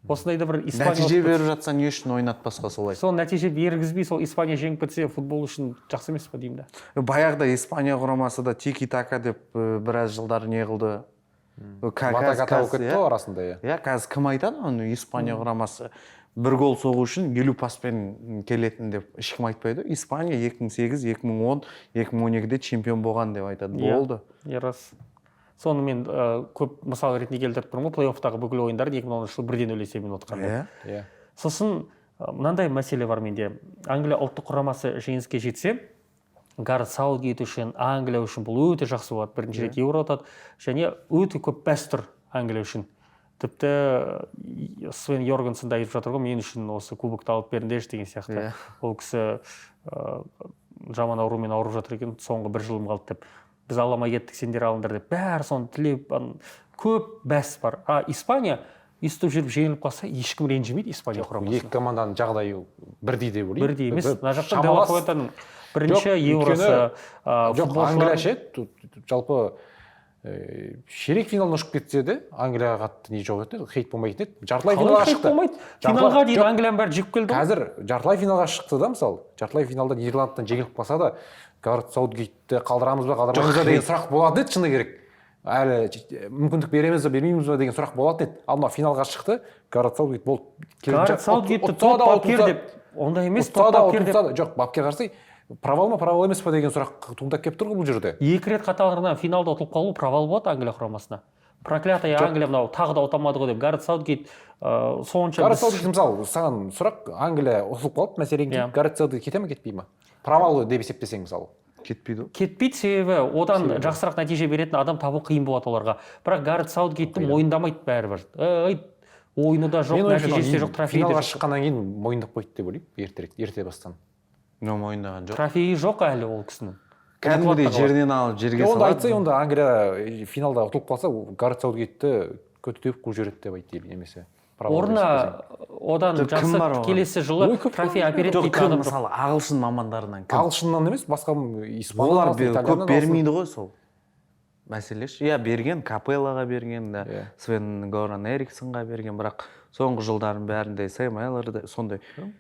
[SPEAKER 1] Осындай да бір Испания
[SPEAKER 2] Нәтиже
[SPEAKER 1] ұтып
[SPEAKER 2] беріп жатса, не үшін ойнатпасқа солай?
[SPEAKER 1] Сол нәтиже бергізбей, сол Испания жеңіп кетсе, футбол үшін жақсы емес па деймін да.
[SPEAKER 2] Баяғыда Испания құрамасы да тики така деп біраз жылдар не қылды.
[SPEAKER 3] Ватаг атауы кетті ғой арасында, иә.
[SPEAKER 2] Иә, қазір кім айтады оны, Испания құрамасы бір гол соғу үшін 50 паспен келетін деп ешкім айтпайды. Испания 2008, 2010, 2012-де чемпион болған деп айтады.
[SPEAKER 1] Иә.
[SPEAKER 2] Болды.
[SPEAKER 1] Иә, рас. Соны мен көп мысал ретінде келтіріп тұрмын ғой, плей-оффтағы бүкіл ойындарын 2010 жылы 1-0 есебімен ұтқан деп. Сосын мынандай мәселе бар менде. Англия ұлттық құрамасы жеңіске жетсе, Гарет Саутгейт үшін, Англия үшін бұл өте жақсы болады. Бірінші рет Еуро ұтады және өте көп бәс тұр Англия үшін. Тіпті Свен Йоргенсен да айтып жатыр ғой, мен үшін осы кубокты алып беріңдерші деген сияқты. Ол кісі жаман аурумен ауырып жатыр екен, соңғы бір жылым қалды деп. Біз ала алмай кеттік, сендер алыңдар деп. Бәрі соны тілеп, көп бәс бар. А Испания өйстіп жүріп жеңіліп қалса, ешкім ренжімейді Испания құрамасына.
[SPEAKER 3] Екі команданың жағдайы бірдей деп ойлаймын.
[SPEAKER 1] Бірдей емес. Мына жақта
[SPEAKER 3] Шамалас.
[SPEAKER 1] Де ла Фуэнтенің бірінші
[SPEAKER 3] Жоқ,
[SPEAKER 1] Евросы,
[SPEAKER 3] жоқ,
[SPEAKER 1] футболшылар-
[SPEAKER 3] Англия ше, тут жалпы ширек финалдан ұшып кетсе де, Англияға қатты не жоқ еді, хейт болмайтын еді. Жартылай
[SPEAKER 1] Қалай
[SPEAKER 3] финалға
[SPEAKER 1] хейт
[SPEAKER 3] шықты.
[SPEAKER 1] болмайды? Финалға дейін
[SPEAKER 3] Жоқ.
[SPEAKER 1] Англияның бәрі жеңіп келді ғой.
[SPEAKER 3] Қазір жартылай финалға шықты да, мысалы, жартылай финалда Нидерландтан жеңіліп қалса да, Гарет Саутгейтті қалдырамыз ба, қалдырмаймыз ба деген сұрақ болады еді, шыны керек. Әлі мүмкіндік береміз ба, бермейміз ба деген сұрақ болатын еді. Ал мына финалға шықты, Гарет Саутгейт болды.
[SPEAKER 1] Гарет Саутгейтті
[SPEAKER 3] Ұтса
[SPEAKER 1] топ
[SPEAKER 3] да,
[SPEAKER 1] бапкер
[SPEAKER 3] ұтылса-
[SPEAKER 1] деп, ондай емес,
[SPEAKER 3] ұтса
[SPEAKER 1] топ
[SPEAKER 3] да,
[SPEAKER 1] бапкер деп.
[SPEAKER 3] ұтылса да, жоқ, бапкер қарсы, провал ма, провал емес па деген сұрақ туындап келіп тұр ғой бұл жерде.
[SPEAKER 1] Екі рет қатарынан финалда ұтылып қалу провал болады Англия құрамасына. Проклятая Англия, мынау тағы да ұта алмады ғой деп. Гарет Саутгейт сонша
[SPEAKER 3] Гарет
[SPEAKER 1] біз-
[SPEAKER 3] Саутгейт, мысалы, саған сұрақ, Англия ұтылып қалды, мәселен,
[SPEAKER 1] Иә.
[SPEAKER 3] Гарет Саутгейт кете ме, кетпей ма? Провал деп есептесең, мысалы.
[SPEAKER 2] Кетпейді ғой.
[SPEAKER 1] Кетпейді, себебі одан жақсырақ нәтиже беретін адам табу қиын болады оларға. Бірақ Гарет Саутгейтті мойындамайды бәрібір. Ей, ойыны да жоқ,
[SPEAKER 3] Мен ойымша,
[SPEAKER 1] нәтижесі де жоқ, трофейі де
[SPEAKER 3] финалға
[SPEAKER 1] жоқ.
[SPEAKER 3] шыққаннан кейін мойындап қойды деп ойлаймын, ертерек, ерте бастан.
[SPEAKER 4] Но мойындаған жоқ.
[SPEAKER 1] Трофейі жоқ әлі ол кісінің.
[SPEAKER 4] Кәдімгідей
[SPEAKER 1] Ұмытылады да.
[SPEAKER 4] жерден алып, жерге
[SPEAKER 3] Онда
[SPEAKER 4] салады.
[SPEAKER 3] айтса, онда Англия финалда ұтылып қалса, Гарет Саутгейтті көті теуіп қуып жібереді деп айтты немесе провал деп.
[SPEAKER 1] Орнына одан
[SPEAKER 4] Жоқ, кім
[SPEAKER 1] жақсы
[SPEAKER 4] бар оған?
[SPEAKER 1] келесі жылы
[SPEAKER 3] Ой, көп.
[SPEAKER 1] трофей әпереді
[SPEAKER 4] Жоқ,
[SPEAKER 1] дейтін
[SPEAKER 4] кім
[SPEAKER 1] адам жоқ.
[SPEAKER 4] мысалы, ағылшын мамандарынан кім?
[SPEAKER 3] Ағылшыннан емес, басқа испаннан
[SPEAKER 4] Олар
[SPEAKER 3] алсын,
[SPEAKER 4] көп
[SPEAKER 3] итальяннан алсын.
[SPEAKER 4] бермейді ғой сол мәселе ше. Иә, берген, Капеллаға берген да,
[SPEAKER 3] Иә.
[SPEAKER 4] Свен Горан Эриксонға берген, бірақ соңғы жылдардың бәрінде Сэм Эллард сондай жоқ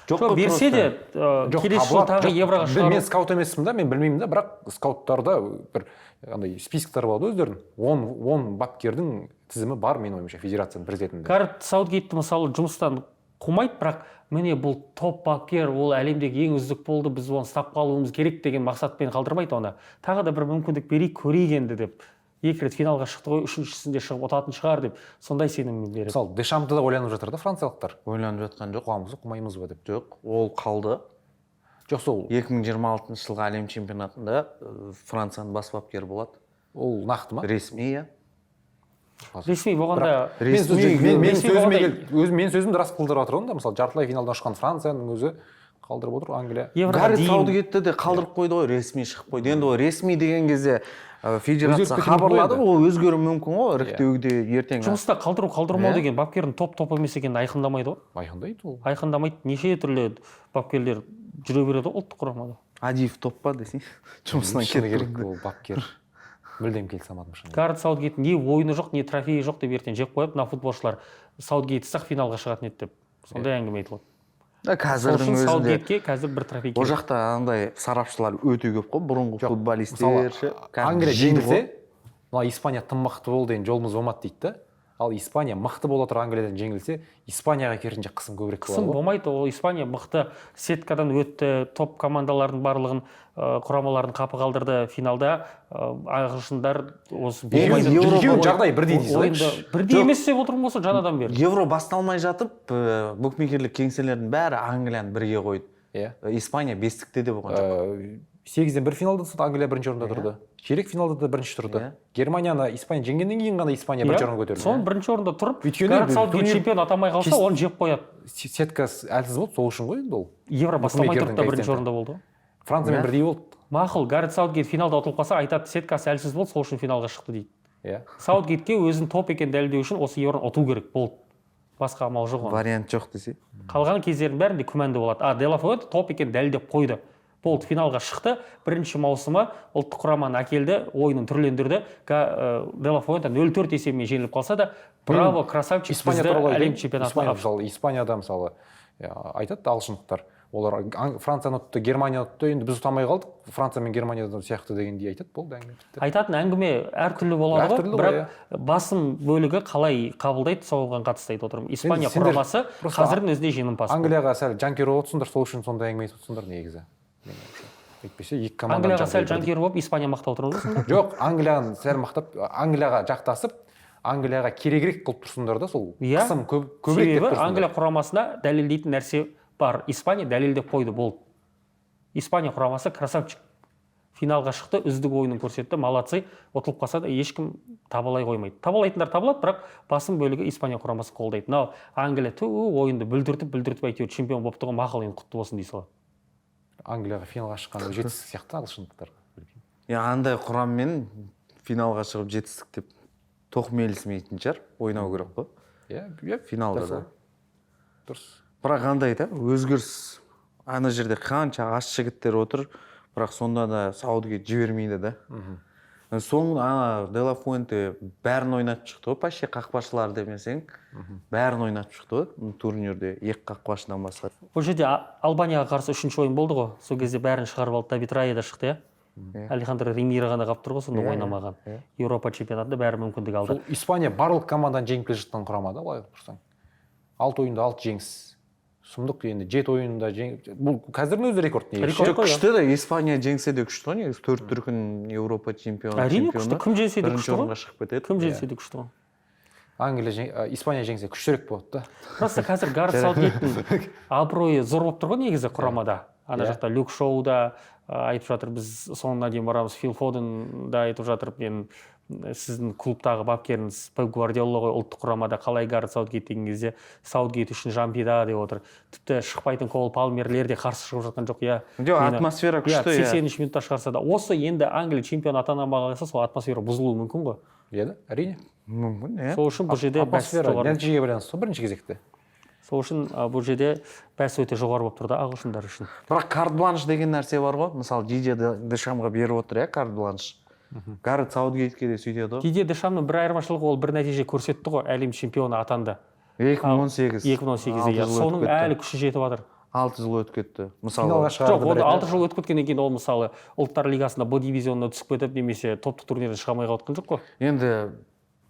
[SPEAKER 1] Жоқ,
[SPEAKER 4] қой
[SPEAKER 1] берсе
[SPEAKER 4] просто.
[SPEAKER 1] де
[SPEAKER 3] Жоқ,
[SPEAKER 1] келесі жылы
[SPEAKER 3] табылады.
[SPEAKER 1] тағы
[SPEAKER 3] Жоқ,
[SPEAKER 1] Евроға шығару.
[SPEAKER 3] Мен скаут емеспін да, мен білмеймін да, бірақ скауттарда бір андай списоктар болады өздерінің, 10 бапкердің тізімі бар менің ойымша федерацияның президентінде.
[SPEAKER 1] Гарет Саутгейтті, мысалы, жұмыстан қумайды, бірақ міне, бұл топ бапкер, ол әлемдегі ең үздік болды, біз оны ұстап қалуымыз керек деген мақсатпен қалдырмайды оны. Тағы да бір мүмкіндік берейік, көрейік енді деп. Екі рет финалға шықты ғой, үшіншісінде шығып ұтатын шығар деп, сондай сеніммен береді.
[SPEAKER 3] Мысалы, Дешампты да ойланып жатыр да франциялықтар.
[SPEAKER 4] Ойланып жатқан жоқ.
[SPEAKER 3] Қуамыз ба, қумаймыз ба деп.
[SPEAKER 4] Жоқ, ол қалды.
[SPEAKER 3] Жоқ, сол
[SPEAKER 4] 2026 жылғы әлем чемпионатында Францияның бас бапкері болады.
[SPEAKER 3] Ол нақты ма?
[SPEAKER 4] Ресми, иә.
[SPEAKER 1] Ресми болғанда
[SPEAKER 3] Мен
[SPEAKER 4] Ресми.
[SPEAKER 3] мен
[SPEAKER 1] Ресми
[SPEAKER 3] сөзіме
[SPEAKER 1] болғанда-
[SPEAKER 3] келіп, өзім, менің сөзімді рас қылдырып жатыр ғой да. Мысалы, жартылай финалдан ұшқан Францияның өзі қалдырып отыр Англия.
[SPEAKER 1] Евроға
[SPEAKER 4] Гарет
[SPEAKER 1] дейін
[SPEAKER 4] Саутгейтті де қалдырып қойды ғой, ресми шығып қойды. Енді ол ресми деген кезде федерация
[SPEAKER 3] Өзгеріп кетуі мүмкін
[SPEAKER 4] хабарлады
[SPEAKER 3] ғой.
[SPEAKER 4] ғой, ол өзгеруі мүмкін ғой іріктеуде ертең.
[SPEAKER 1] Жұмыста қалдыру, қалдырмау
[SPEAKER 4] Иә.
[SPEAKER 1] деген бапкердің топ топ емес екенін айқындамайды ғой.
[SPEAKER 3] Айқындайды ол.
[SPEAKER 1] Айқындамайды. Неше түрлі бапкерлер жүре береді ғой ұлттық құрамада.
[SPEAKER 4] Адиев топ па десең, жұмысынан
[SPEAKER 3] Шыны
[SPEAKER 4] кетіп
[SPEAKER 3] керек, ол бапкер мүлдем келісе алмадым шыны керек.
[SPEAKER 1] Гарет Саутгейт не ойыны жоқ, не трофейі жоқ деп ертең жеп қояды. Мына футболшылар Саутгейтсіз ақ финалға шығатын еді деп, сондай әңгіме айтылады.
[SPEAKER 4] Да,
[SPEAKER 1] Сол
[SPEAKER 4] қазірдің
[SPEAKER 1] үшін
[SPEAKER 4] өзінде
[SPEAKER 1] Саутгейтке қазір бір трофей
[SPEAKER 4] ол
[SPEAKER 1] керек.
[SPEAKER 4] жақта андай сарапшылар өте көп қой, бұрынғы футболисттер
[SPEAKER 3] Мысалы,
[SPEAKER 4] ше. Кәдімгі
[SPEAKER 3] Англия
[SPEAKER 4] жейді ғой.
[SPEAKER 3] жеңілсе, мына Испания тым мықты болды, енді жолымыз болмады дейді да. Ал Испания мықты бола тұра Англиядан жеңілсе, Испанияға керісінше қысым көбірек
[SPEAKER 1] Қысым
[SPEAKER 3] болады ғой.
[SPEAKER 1] болмайды. Ол Испания мықты, сеткадан өтті, топ командалардың барлығын, құрамаларын қапы қалдырды финалда. Ағылшындар осы
[SPEAKER 4] Негізі
[SPEAKER 1] болмайды.
[SPEAKER 4] Еуро
[SPEAKER 3] Екеуінің
[SPEAKER 4] бойы-
[SPEAKER 3] жағдайы бірдей дейсіз ғой.
[SPEAKER 1] Ойында бірдей
[SPEAKER 4] Жоқ.
[SPEAKER 1] емес деп отырмын ғой сол жаңадан бері.
[SPEAKER 4] Евро басталмай жатып, букмекерлік кеңселердің бәрі Англияны бірге қойды.
[SPEAKER 3] Иә.
[SPEAKER 4] Испания бестікте де болған жоқ.
[SPEAKER 3] Сегізден бір финалда ұтса, Англия бірінші орында тұрды, ширек финалда да бірінші тұрды.
[SPEAKER 4] Иә.
[SPEAKER 3] Германияны Испания жеңгеннен кейін ғана Испания бірінші орынға көтерілді.
[SPEAKER 1] Соны бірінші орында тұрып,
[SPEAKER 3] Өйткені
[SPEAKER 1] Гарет Саутгейт
[SPEAKER 3] турнир-
[SPEAKER 1] чемпион атамай қалса, оны жеп қояды.
[SPEAKER 3] Сеткасы әлсіз болды, сол үшін ғой енді ол.
[SPEAKER 1] Евро басталмай тұрып та
[SPEAKER 3] Букмекердің
[SPEAKER 1] бірінші
[SPEAKER 3] коэффициенті.
[SPEAKER 1] орында болды ғой.
[SPEAKER 3] Франциямен
[SPEAKER 4] Иә.
[SPEAKER 3] бірдей болды.
[SPEAKER 1] Мақұл, Гарет Саутгейт финалда ұтылып қалса, айтады, сеткасы әлсіз болды, сол үшін финалға шықты дейді.
[SPEAKER 3] Иә.
[SPEAKER 1] Саутгейтке өзін топ екенін дәлелдеу үшін осы Евроны ұту керек болды, басқа амал жоқ оның.
[SPEAKER 4] Вариант жоқ десе.
[SPEAKER 1] Қалған кездердің бәрінде күмәнді болады. А Де Ла Фуэнте топ екенін дәлелдеп қойды, болды, финалға шықты, бірінші маусымы ұлттық құраманы әкелді, ойынын түрлендірді. Де Ла Фуэнте 0-4 есебімен жеңіліп қалса да, браво, красавчик,
[SPEAKER 3] Испания
[SPEAKER 1] бізді
[SPEAKER 3] туралы
[SPEAKER 1] әлем
[SPEAKER 3] айтайын.
[SPEAKER 1] чемпионатына
[SPEAKER 3] Испания,
[SPEAKER 1] алып
[SPEAKER 3] мысалы, Испанияда, мысалы, иә, айтады ағылшындықтар, олар Францияны ұтты, Германияны ұтты, енді біз ұта алмай қалдық Франция мен Германиядан сияқты дегендей айтады. Болды, әңгіме бітті.
[SPEAKER 1] Айтатын әңгіме әртүрлі болады ғой,
[SPEAKER 3] Әртүрлі ғой,
[SPEAKER 1] бірақ басым бөлігі қалай қабылдайды, соған қатысты айтып отырмын. Испания
[SPEAKER 3] Сендер
[SPEAKER 1] құрамасы
[SPEAKER 3] просто
[SPEAKER 1] қазірдің өзінде жеңімпаз.
[SPEAKER 3] Англияға сәл жанкүйер болып отырсыңдар, сол үшін сондай әңгіме айтып отырсыңдар негізі, менің ойымша. Әйтпесе екі команданың
[SPEAKER 1] Англияға сәл
[SPEAKER 3] жағдайы бірдей.
[SPEAKER 1] жанкүйер болып, Испания мақтап отырмыз ғой сонда.
[SPEAKER 3] Жоқ, Англияны сәл мақтап, Англияға жақтасып, Англияға керегірек қылып тұрсыңдар да, сол
[SPEAKER 1] Иә.
[SPEAKER 3] қысым көп көбірек деп
[SPEAKER 1] Себебі
[SPEAKER 3] тұрсыңдар.
[SPEAKER 1] Англия құрамасына дәлелдейтін нәрсе бар. Испания дәлелдеп қойды, болды. Испания құрамасы красавчик, финалға шықты, үздік ойынын көрсетті, молодцы. Ұтылып қалса да, ешкім табалай қоймайды. Табалайтындар табылады, бірақ басым бөлігі Испания құрамасын қолдайды. Мынау Англия ту ойынды бүлдіртіп бүлдіртіп әйтеуір чемпион болыпты ғой, мақұл, енді құтты болсын дей салады.
[SPEAKER 3] Англияға финалға шыққан жетістік сияқты ағылшындықтар.
[SPEAKER 4] Иә, андай құраммен финалға шығып жетістік деп тоқмейілсімейтін шығар, ойнау керек қой.
[SPEAKER 3] Иә,
[SPEAKER 4] Финалда
[SPEAKER 3] дұрыс
[SPEAKER 4] да.
[SPEAKER 3] ғой. Дұрыс.
[SPEAKER 4] Бірақ андай да өзгеріс, ана жерде қанша аш жігіттер отыр, бірақ сонда да Саудгейт жібермейді да. Соң ана Де Ла Фуэнте бәрін ойнатып шықты ғой, почти қақпашылар демесең, бәрін ойнатып шықты ғой турнирде, екі қақпашыдан басқа.
[SPEAKER 1] Ол жерде Албанияға қарсы үшінші ойын болды ғой, сол кезде бәрін шығарып алды. Давид Рая да шықты, иә. Алехандро Ремиро ғана қалып тұр ғой сонда ойнамаған. Еуропа чемпионатында бәрі мүмкіндік алды.
[SPEAKER 3] Сол Испания барлық команданы жеңіп келе жатқан құрама да, былай тұрсаң. Алты ойында алты жеңіс. Сұмдық енді, жеті ойында жең, бұл қазірдің өзі рекорд негізі.
[SPEAKER 1] Рекорд
[SPEAKER 4] Жоқ,
[SPEAKER 1] қой, иә.
[SPEAKER 4] күшті да, Испания жеңсе де күшті ғой негізі, төрт дүркін Еуропа чемпионы.
[SPEAKER 1] Әрине, күшті. Кім жеңсе де
[SPEAKER 4] бірінші
[SPEAKER 1] күшті ғой.
[SPEAKER 4] орынға шығып кетеді.
[SPEAKER 1] Кім жеңсе де күшті ғой.
[SPEAKER 3] Англия Испания жеңсе күштірек болады да.
[SPEAKER 1] Просто қазір Гарет Саутгейттің абыройы зор болып тұр ғой негізі құрамада. Ана
[SPEAKER 3] Иә.
[SPEAKER 1] жақта Люк Шоу да айтып жатыр, біз соңына дейін барамыз. Фил Фоден да айтып жатыр, мен сіздің клубтағы бапкеріңіз Пеп Гвардиола ғой, ұлттық құрамада қалай Гарет Саутгейт деген кезде, Саутгейт үшін жан пида деп отыр. Тіпті шықпайтын Кол Палмерлер де қарсы шығып жатқан жоқ, иә.
[SPEAKER 2] Жоқ, атмосфера
[SPEAKER 1] Иә,
[SPEAKER 2] күшті, иә.
[SPEAKER 1] 80 минутта шығарса да. Осы енді Англия чемпион атана алмай қалса, сол атмосфера бұзылуы мүмкін ғой.
[SPEAKER 3] Иә да, әрине.
[SPEAKER 2] Мүмкін, иә.
[SPEAKER 1] Сол үшін бұл жерде бәс
[SPEAKER 3] Атмосфера
[SPEAKER 1] жоғары.
[SPEAKER 3] нәтижеге байланысты ғой бірінші кезекте.
[SPEAKER 1] Сол үшін бұл жерде бәс өте жоғары болып тұр да ағылшындар үшін.
[SPEAKER 2] Бірақ карт бланш деген нәрсе бар ғой. Мысалы, Дидье Дешамға беріп отыр, иә, карт бланш. Гарет Саутгейтке де сөйтеді ғой.
[SPEAKER 1] Дидье Дешамның бір айырмашылығы, ол бір нәтиже көрсетті ғой, әлем чемпионы атанды.
[SPEAKER 2] 2018.
[SPEAKER 1] 2018-де,
[SPEAKER 2] 6
[SPEAKER 1] иә.
[SPEAKER 2] жыл өтіп
[SPEAKER 1] Соның
[SPEAKER 2] кетті.
[SPEAKER 1] әлі күші жетіп жатыр.
[SPEAKER 2] 6 жыл өтіп кетті. Мысалы,
[SPEAKER 3] Финалға шығарды
[SPEAKER 1] Жоқ,
[SPEAKER 3] бір
[SPEAKER 1] оны
[SPEAKER 3] рет,
[SPEAKER 1] 6 жыл өтіп кеткеннен кейін ол, мысалы, Ұлттар лигасында Б дивизионына түсіп кетіп немесе топтық турнирден шыға алмай қалып жатқан жоқ қой.
[SPEAKER 2] Енді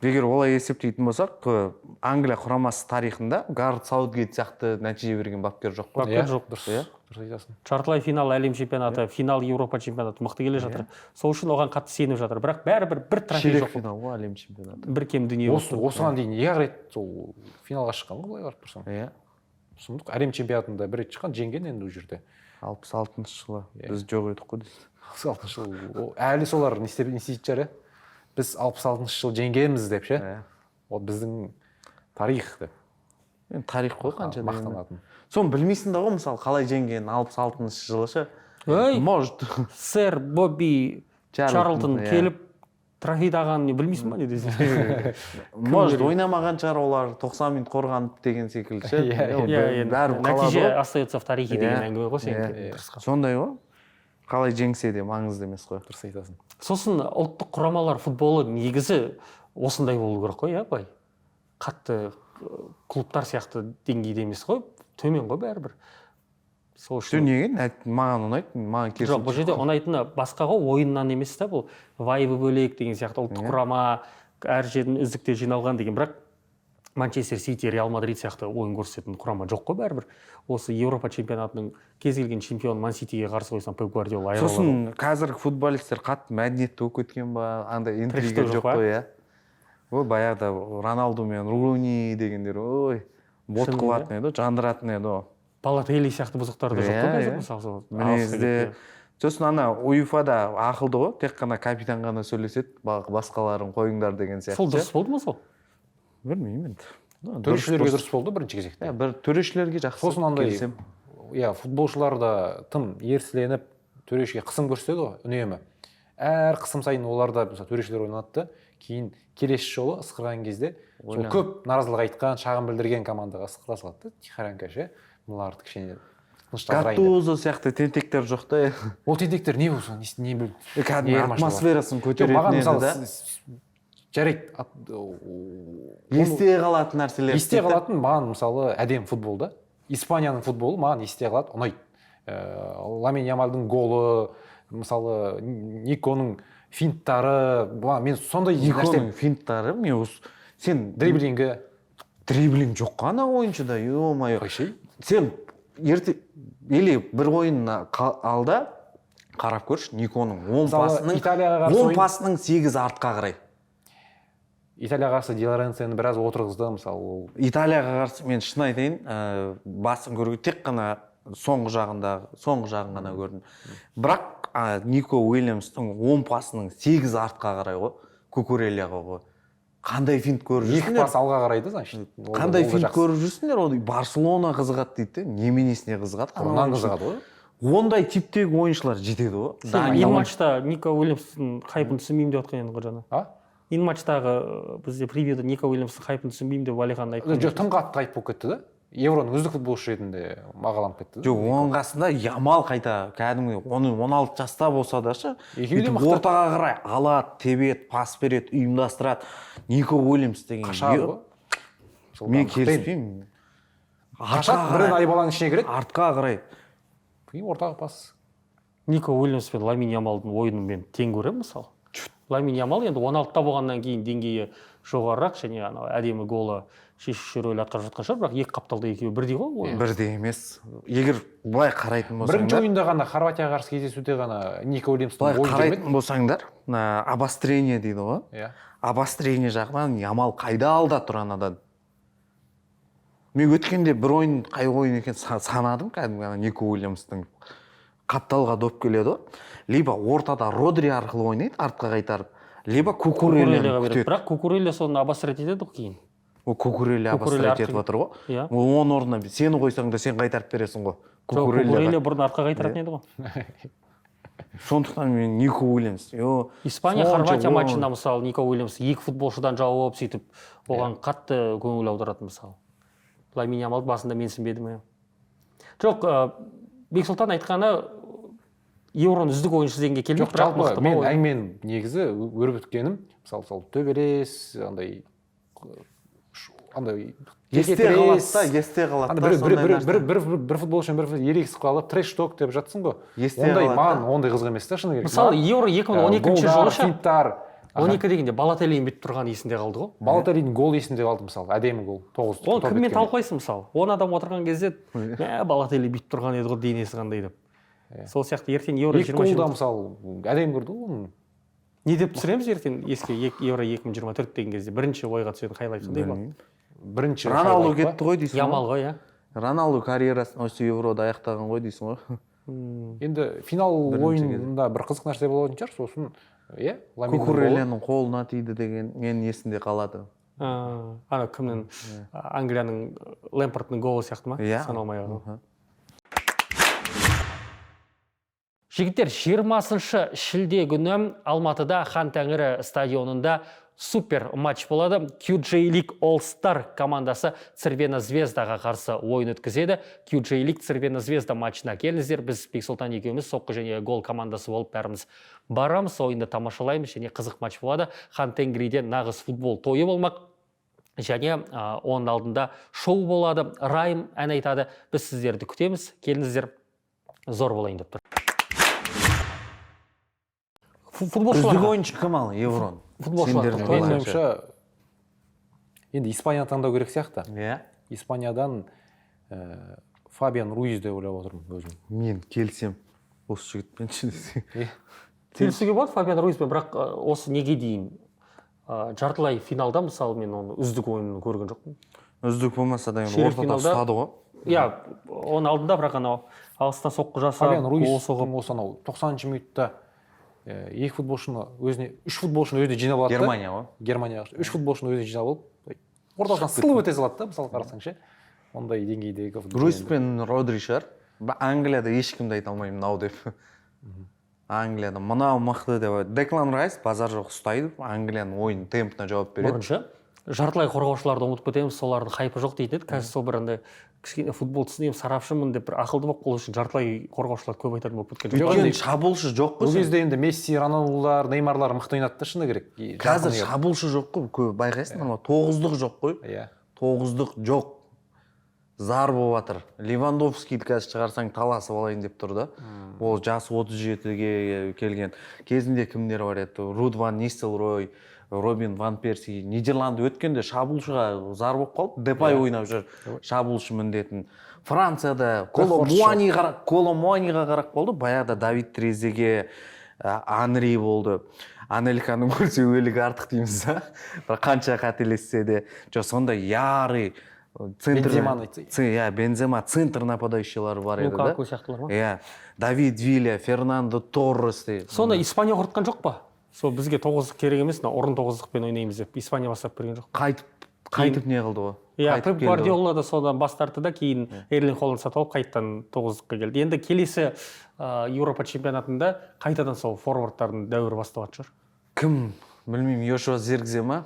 [SPEAKER 2] егер олай есептейтін болсақ, Англия құрамасы тарихында Гарет Саутгейт сияқты нәтиже берген бапкер жоқ қой.
[SPEAKER 1] Бапкер
[SPEAKER 3] Иә,
[SPEAKER 1] жоқ.
[SPEAKER 3] Дұрыс,
[SPEAKER 2] Иә.
[SPEAKER 3] дұрыс айтасың.
[SPEAKER 1] Жартылай финал әлем чемпионаты, финал Еуропа чемпионаты, мықты келе жатыр. Сол үшін оған қатты сеніп жатыр. Бірақ бәрібір бір трофей
[SPEAKER 2] Ширек
[SPEAKER 1] жоқ.
[SPEAKER 2] финал ғой әлем чемпионаты.
[SPEAKER 1] Бір кем дүние болып
[SPEAKER 3] Осы
[SPEAKER 1] тұр.
[SPEAKER 3] Осыған дейін екі рет сол финалға шыққан ғой, былай қарап тұрсаң.
[SPEAKER 2] Иә.
[SPEAKER 3] Сұмдық. Әлем чемпионатында бір рет шыққан, жеңген енді ол жерде.
[SPEAKER 2] 66-жылы біз жоқ едік қой дейсіз.
[SPEAKER 3] 66-жыл, әлі солар не істеп, не істейтін шығар, иә, біз 66-жылы жеңгенбіз деп ше.
[SPEAKER 2] Иә.
[SPEAKER 3] Ол біздің тарих деп.
[SPEAKER 2] Енді тарих қой қанша дегенмен.
[SPEAKER 3] Мақтанатын.
[SPEAKER 2] Соны білмейсің да ғой, мысалы, қалай жеңгенін 66-жылы ше.
[SPEAKER 1] Ей!
[SPEAKER 2] Может.
[SPEAKER 1] Сэр Бобби
[SPEAKER 2] Чарлтон,
[SPEAKER 1] Чарлтон
[SPEAKER 2] иә.
[SPEAKER 1] келіп трофей тағғанын білмейсің ба, не десең?
[SPEAKER 2] Может, ойнамаған шығар олар, 90 минут қорғанып деген секілді ше.
[SPEAKER 3] Иә,
[SPEAKER 2] Ол
[SPEAKER 1] Иә, енді
[SPEAKER 2] бәрібір қалады
[SPEAKER 1] нәтиже
[SPEAKER 2] ғой.
[SPEAKER 1] остается в тарихе деген
[SPEAKER 2] Иә,
[SPEAKER 1] әңгіме ғой сенікі.
[SPEAKER 2] иә.
[SPEAKER 1] Дұрыс қой.
[SPEAKER 2] Сондай ғой, қалай жеңсе де маңызды емес қой.
[SPEAKER 3] Дұрыс айтасың.
[SPEAKER 1] Сосын ұлттық құрамалар футболы негізі осындай болу керек қой, иә, былай қатты клубтар сияқты деңгейде емес қой, төмен ғой бәрібір. Сол
[SPEAKER 2] Жоқ,
[SPEAKER 1] үшін
[SPEAKER 2] неге? Маған ұнайды, маған
[SPEAKER 1] Жоқ, бұл
[SPEAKER 2] керісінше.
[SPEAKER 1] жерде ұнайтыны басқа ғой, ойыннан емес та, бұл вайбы бөлек деген сияқты, ұлттық құрама әр жерден үздіктер жиналған деген. Бірақ Манчестер Сити, Реал Мадрид сияқты ойын көрсететін құрама жоқ қой бәрібір. Осы Еуропа чемпионатының кез келген чемпионы Ман Ситиге қарсы қойсаң, Пеп Гвардиола айыра алады.
[SPEAKER 2] Сосын қазіргі футболисттер қатты мәдениетті болып кеткен ба, андай интрига
[SPEAKER 1] Трэш-ток
[SPEAKER 2] жоқ
[SPEAKER 1] жоқ па?
[SPEAKER 2] қой, иә. Ой, баяғыда Роналду мен Руни дегендер, ой, бот
[SPEAKER 1] Шынымен.
[SPEAKER 2] қылатын еді ғой, жандыратын еді ғой.
[SPEAKER 1] Балотелли сияқты бұзықтар да жоқ қой
[SPEAKER 2] Иә,
[SPEAKER 1] қазір,
[SPEAKER 2] иә.
[SPEAKER 1] мысалы, сол
[SPEAKER 2] Мінезде.
[SPEAKER 1] алысқа
[SPEAKER 2] Сосын ана УЕФА да ақылды ғой, тек қана капитан ғана сөйлеседі, басқаларын қойыңдар деген
[SPEAKER 1] кетті.
[SPEAKER 2] сияқты
[SPEAKER 1] Сол
[SPEAKER 2] ше.
[SPEAKER 1] дұрыс болды ма сол?
[SPEAKER 2] Білмеймін енді. Ну, дұрыс.
[SPEAKER 3] Төрешілерге дұрыс болды бірінші кезекте.
[SPEAKER 2] Иә, бір төрешілерге жақсы.
[SPEAKER 3] Сосын андай
[SPEAKER 2] Келісемін.
[SPEAKER 3] иә, футболшылар да тым ерсіленіп, төрешіге қысым көрсетеді ғой үнемі. Әр қысым сайын олар да, мысалы, төрешілер ойланады да, кейін келесі жолы ысқырған кезде сол
[SPEAKER 2] Ойланады.
[SPEAKER 3] көп наразылық айтқан, шағым білдірген командаға ысқыра салады да, тихорянка ше, мыналарды кішкене тыныштандырайын деп.
[SPEAKER 2] Гаттузо сияқты тентектер жоқ та.
[SPEAKER 3] Ол тентектер не болса, не, не біл
[SPEAKER 2] Кәдімгі
[SPEAKER 3] не айырмашылығы бар?
[SPEAKER 2] атмосферасын
[SPEAKER 3] Жоқ,
[SPEAKER 2] көтеретін
[SPEAKER 3] маған
[SPEAKER 2] еді
[SPEAKER 3] мысалы
[SPEAKER 2] да.
[SPEAKER 3] Жарайды,
[SPEAKER 2] Есте қалатын нәрселер.
[SPEAKER 3] Есте қалатын маған, мысалы, әдемі футбол да. Испанияның футболы маған есте қалады, ұнайды. Ламин Ямальдың голы, мысалы, Никоның финттары, мен сондай нәрсе.
[SPEAKER 2] Никоның финттары, мен осы сен
[SPEAKER 3] Дриблингі.
[SPEAKER 2] Дриблинг жоқ қой ана ойыншыда, ё-моё.
[SPEAKER 3] Қойшы.
[SPEAKER 2] Сен ерте или бір ойын алда қарап көрші, Никоның 10
[SPEAKER 3] Мысалы,
[SPEAKER 2] пасының
[SPEAKER 3] Италияға қарсы
[SPEAKER 2] 10
[SPEAKER 3] ойын-
[SPEAKER 2] пасының 8 артқа қарай.
[SPEAKER 3] Италияға қарсы Ди Лоренцоны біраз отырғызды, мысалы, ол.
[SPEAKER 2] Италияға қарсы мен шын айтайын, басын көруге тек қана соңғы жағындағы, соңғы жағын ғана көрдім. Бірақ Нико Уильямстың 10 пасының 8 артқа қарай ғой, Кукурельяға ғой. Қандай финт көріп
[SPEAKER 3] Екі
[SPEAKER 2] жүрсіңдер?
[SPEAKER 3] пас алға қарайды, значит.
[SPEAKER 2] Қандай
[SPEAKER 3] Ол да
[SPEAKER 2] финт
[SPEAKER 3] жақсы.
[SPEAKER 2] көріп жүрсіңдер? Ол Барселона қызығады дейді де, неменесіне қызығады? Ана
[SPEAKER 3] Бұрыннан
[SPEAKER 2] ойыншы.
[SPEAKER 3] қызығады ғой.
[SPEAKER 2] Ондай типтегі ойыншылар жетеді ғой.
[SPEAKER 1] Сен
[SPEAKER 2] Дания
[SPEAKER 1] InMatch-та Нико Уильямстың хайпын түсінбеймін деп жатқан едің ғой жаңа.
[SPEAKER 3] А?
[SPEAKER 1] InMatch-тағы бізде превьюда Нико Уильямстың хайпын түсінбеймін деп Валихан айтқан.
[SPEAKER 3] Жоқ, тым қатты хайп болып кетті да. Евроның үздік футболшысы ретінде бағаланып кетті да.
[SPEAKER 2] Жоқ, оның қасында Ямал қайта кәдімгі, оны 16 жаста болса да ше,
[SPEAKER 3] Екеуі де
[SPEAKER 2] бүйтіп
[SPEAKER 3] мықты.
[SPEAKER 2] ортаға қарай алады, тебеді, пас береді, ұйымдастырады. Нико Уильямс деген
[SPEAKER 3] Қашады ғой.
[SPEAKER 2] Мен келіспеймін.
[SPEAKER 3] Қашады, бірін айбаланың ішіне кіреді.
[SPEAKER 2] Артқа қарай.
[SPEAKER 3] И ортаға пас.
[SPEAKER 1] Нико Уильямс пен Ламин Ямалдың ойынын мен тең көремін, мысалы. Ламин Ямал енді 16-та болғаннан кейін деңгейі жоғарырақ және анау әдемі голы шешуші рөл атқарып жатқан шығар, бірақ екі қапталда екеуі бірдей ғой ойын.
[SPEAKER 2] Бірдей емес. Егер былай қарайтын
[SPEAKER 3] Бірінші
[SPEAKER 2] болсаңдар,
[SPEAKER 3] ойында ғана, Хорватияға қарсы кездесуде ғана Нико Уильямстың
[SPEAKER 2] былай
[SPEAKER 3] ойын
[SPEAKER 2] қарайтын
[SPEAKER 3] жүрмеді.
[SPEAKER 2] болсаңдар, мына обострение дейді ғой.
[SPEAKER 3] Иә.
[SPEAKER 2] Обострение жағынан Ямал қайда алда тұр анадан. Мен өткенде бір ойын, қай ойын екен, санадым кәдімгі ана Нико Уильямстың. Қапталға доп келеді ғой. Либо ортада Родри арқылы ойнайды, артқа қайтарып, либо Кукурельяны
[SPEAKER 1] Кукурельяға береді.
[SPEAKER 2] күтеді.
[SPEAKER 1] Бірақ Кукурелья соны обострять етеді ғой кейін.
[SPEAKER 2] Ол Кукурелья
[SPEAKER 1] Кукурелья
[SPEAKER 2] обострять
[SPEAKER 1] артқа
[SPEAKER 2] етіп жатыр ғой.
[SPEAKER 1] Иә.
[SPEAKER 2] Оның орнына сені қойсаң да, сен қайтарып бересің ғой.
[SPEAKER 1] Жоқ,
[SPEAKER 2] Кукурельяға.
[SPEAKER 1] Кукурелья бұрын артқа қайтаратын еді ғой.
[SPEAKER 2] Сондықтан мен Нико Уильямс.
[SPEAKER 1] Испания
[SPEAKER 2] сонша
[SPEAKER 1] Хорватия матчында, мысалы, Нико Уильямс екі футболшыдан жауып, сөйтіп оған қатты көңіл аударатын, мысалы. Ламин Ямалды басында менсінбеді ме? Жоқ, Бексұлтан айтқаны, Евроның үздік ойыншысы дегенге келмейді,
[SPEAKER 3] Жоқ,
[SPEAKER 1] бірақ
[SPEAKER 3] жалпы
[SPEAKER 1] мықты ма
[SPEAKER 3] мен
[SPEAKER 1] ойын?
[SPEAKER 3] әңгіменің негізі өрбіткенім, мысалы, сол төбелес, андай андай
[SPEAKER 2] Есте
[SPEAKER 3] текетірес,
[SPEAKER 2] қалады да, есте қалады
[SPEAKER 3] андай
[SPEAKER 2] да,
[SPEAKER 3] бір,
[SPEAKER 2] сондай
[SPEAKER 3] бір,
[SPEAKER 2] нәрсе.
[SPEAKER 3] бір футболшымен бір ерегісіп қалып, трэш-ток деп жатсың ғой.
[SPEAKER 2] Есте
[SPEAKER 3] Ондай
[SPEAKER 2] қалады
[SPEAKER 3] маған
[SPEAKER 2] да.
[SPEAKER 3] ондай қызық емес та, шыны керек.
[SPEAKER 1] Мысалы,
[SPEAKER 3] Маған,
[SPEAKER 1] Евро 2012
[SPEAKER 3] голдар,
[SPEAKER 1] жылы ше?
[SPEAKER 3] финттар.
[SPEAKER 1] 12 дегенде Балотеллидің бүйтіп тұрғаны есінде қалды ғой.
[SPEAKER 3] Балотеллидің голы есімде қалды, мысалы, әдемі гол. 9
[SPEAKER 1] Оны
[SPEAKER 3] топ
[SPEAKER 1] кіммен
[SPEAKER 3] еткен.
[SPEAKER 1] талқылайсың, мысалы? 10 адам отырған кезде, мә, Балотелли бүйтіп тұрған еді ғой, денесі қандай деп. Сол сияқты ертең Евро
[SPEAKER 3] Екі гол да,
[SPEAKER 1] 20
[SPEAKER 3] мысалы, әдемі көрді ғой оны.
[SPEAKER 1] Не деп түсіреміз ертең еске Евро 2024 деген кезде бірінші ойға түсетін хайлайт қандай болады?
[SPEAKER 3] Бірінші
[SPEAKER 2] Роналду
[SPEAKER 3] хайлайт па?
[SPEAKER 2] кетті ғой дейсің ғой.
[SPEAKER 1] Ямал ғой, иә.
[SPEAKER 2] Роналду карьерасын осы Еврода аяқтаған ғой дейсің ғой.
[SPEAKER 3] Енді финал
[SPEAKER 2] Бірінші
[SPEAKER 3] ойынында бір қызық нәрсе болатын шығар, сосын, иә, Ламиннің голы.
[SPEAKER 2] Кукурельяның қолына тиді деген менің есімде қалады.
[SPEAKER 1] Ана кімнің, Англияның Лэмпардтың голы сияқты ма?
[SPEAKER 2] Иә.
[SPEAKER 1] Саналмай қалған. Жігіттер, 20 шілде күні Алматыда Хан Тәңірі стадионында супер матч болады. QJ League All Star командасы Црвена Звездаға қарсы ойын өткізеді. QJ League Црвена Звезда матчына келіңіздер. Біз Бексұлтан екеуміз соққы және гол командасы болып бәріміз барамыз. Ойынды тамашалаймыз және қызық матч болады. Хан Тенгриде нағыз футбол тойы болмақ. Және оның алдында шоу болады. Райм ән айтады. Біз сіздерді күтеміз. Келіңіздер, зор болайын деп тұр. Футболшыларға.
[SPEAKER 2] Үздік ойыншы кім ал Евроның?
[SPEAKER 1] Футболшылар
[SPEAKER 2] Сендердің
[SPEAKER 1] тоқталайық.
[SPEAKER 3] Менің
[SPEAKER 2] ойыңша.
[SPEAKER 3] ойымша, енді Испанияны таңдау керек сияқты.
[SPEAKER 2] Иә.
[SPEAKER 3] Испаниядан Фабиан Руиз деп ойлап отырмын өзім.
[SPEAKER 2] Мен келсем осы жігітпен ше десең.
[SPEAKER 1] Келісуге болады Фабиан Руизбен, бірақ осы неге дейін, жартылай финалда, мысалы, мен оны үздік ойынын көрген жоқпын.
[SPEAKER 2] Үздік болмаса да енді
[SPEAKER 1] Ширек
[SPEAKER 2] ортада
[SPEAKER 1] финалда-
[SPEAKER 2] ұстады ғой.
[SPEAKER 1] Иә, оның алдында бірақ анау алыстан соққы жасап,
[SPEAKER 3] Фабиан
[SPEAKER 1] гол
[SPEAKER 3] Руиз
[SPEAKER 1] соғып.
[SPEAKER 3] осы анау 90-шы минутта екі футболшыны өзіне, үш футболшыны өзіне жинап алады да.
[SPEAKER 2] Германия ғой.
[SPEAKER 3] Германия үш футболшыны өзіне жинап алып, ортасынан сылып өте салады да, мысалы, қарасаң ше. Ондай деңгейдегі футбол
[SPEAKER 2] Руис
[SPEAKER 3] енді.
[SPEAKER 2] пен Родри шығар. Англияда ешкімді айта алмаймын мынау деп. Англияда мынау мықты деп. Деклан Райс базар жоқ ұстайды. Англияның ойын темпіне жауап береді.
[SPEAKER 1] Бұрыншы жартылай қорғаушыларды ұмытып кетеміз, солардың хайпы жоқ дейтін еді. Қазір сол бір андай кішкене футбол түсінемін, сарапшымын деп бір ақылды болып қалу үшін жартылай қорғаушылар көп айтатын болып кеткен.
[SPEAKER 3] Жоқ,
[SPEAKER 2] Өйткені
[SPEAKER 3] енді
[SPEAKER 2] шабуылшы жоқ қой.
[SPEAKER 3] Ол
[SPEAKER 2] Сен.
[SPEAKER 3] кезде енді Месси, Роналдулар, Неймарлар мықты ойнады да, шыны керек. И
[SPEAKER 2] Қазір
[SPEAKER 3] жақын
[SPEAKER 2] шабуылшы жоқ қой, көп байқайсыңдар ма? Тоғыздық жоқ қой.
[SPEAKER 3] Иә.
[SPEAKER 2] Тоғыздық жоқ. Зар болып жатыр. Левандовскийді қазір шығарсаң таласып алайын деп тұр да. Ол жасы 37-ге келген. Кезінде кімдер бар еді? Руд ван Нистелрой, Робин ван Перси. Нидерланды өткенде шабуылшыға зар болып қалды. Депай ойнап жүр шабуылшы міндетін. Францияда Коло Муаниға қарап қалды. Баяғыда Давид Трезеге, Анри болды. Анельканы көрсе өлігі артық дейміз да. Бірақ қанша қателессе де. Жоқ, сондай ярый центр.
[SPEAKER 3] Бенземаны айтса.
[SPEAKER 2] Иә, Бензема, центр нападающийлары бар еді да.
[SPEAKER 1] Лукаку сияқтылар ма?
[SPEAKER 2] Иә. Давид Вилья, Фернандо Торрес де.
[SPEAKER 1] Сонда Испания құртқан жоқ па? Сол бізге тоғыздық керек емес, мына ұрын тоғыздықпен ойнаймыз деп Испания бастап берген жоқ.
[SPEAKER 2] Қайтып, қайтып не қылды ғой?
[SPEAKER 1] Иә,
[SPEAKER 2] Қайтып
[SPEAKER 1] Пеп
[SPEAKER 2] келді ғой.
[SPEAKER 1] Гвардиола да содан бас тартты да, кейін Эрлинг Холланд сатып алып, қайтадан тоғыздыққа келді. Енді келесі Еуропа чемпионатында қайтадан сол форвардтардың дәуірі басталатын шығар.
[SPEAKER 2] Кім? Білмеймін, Йошуа Зиркзе ма?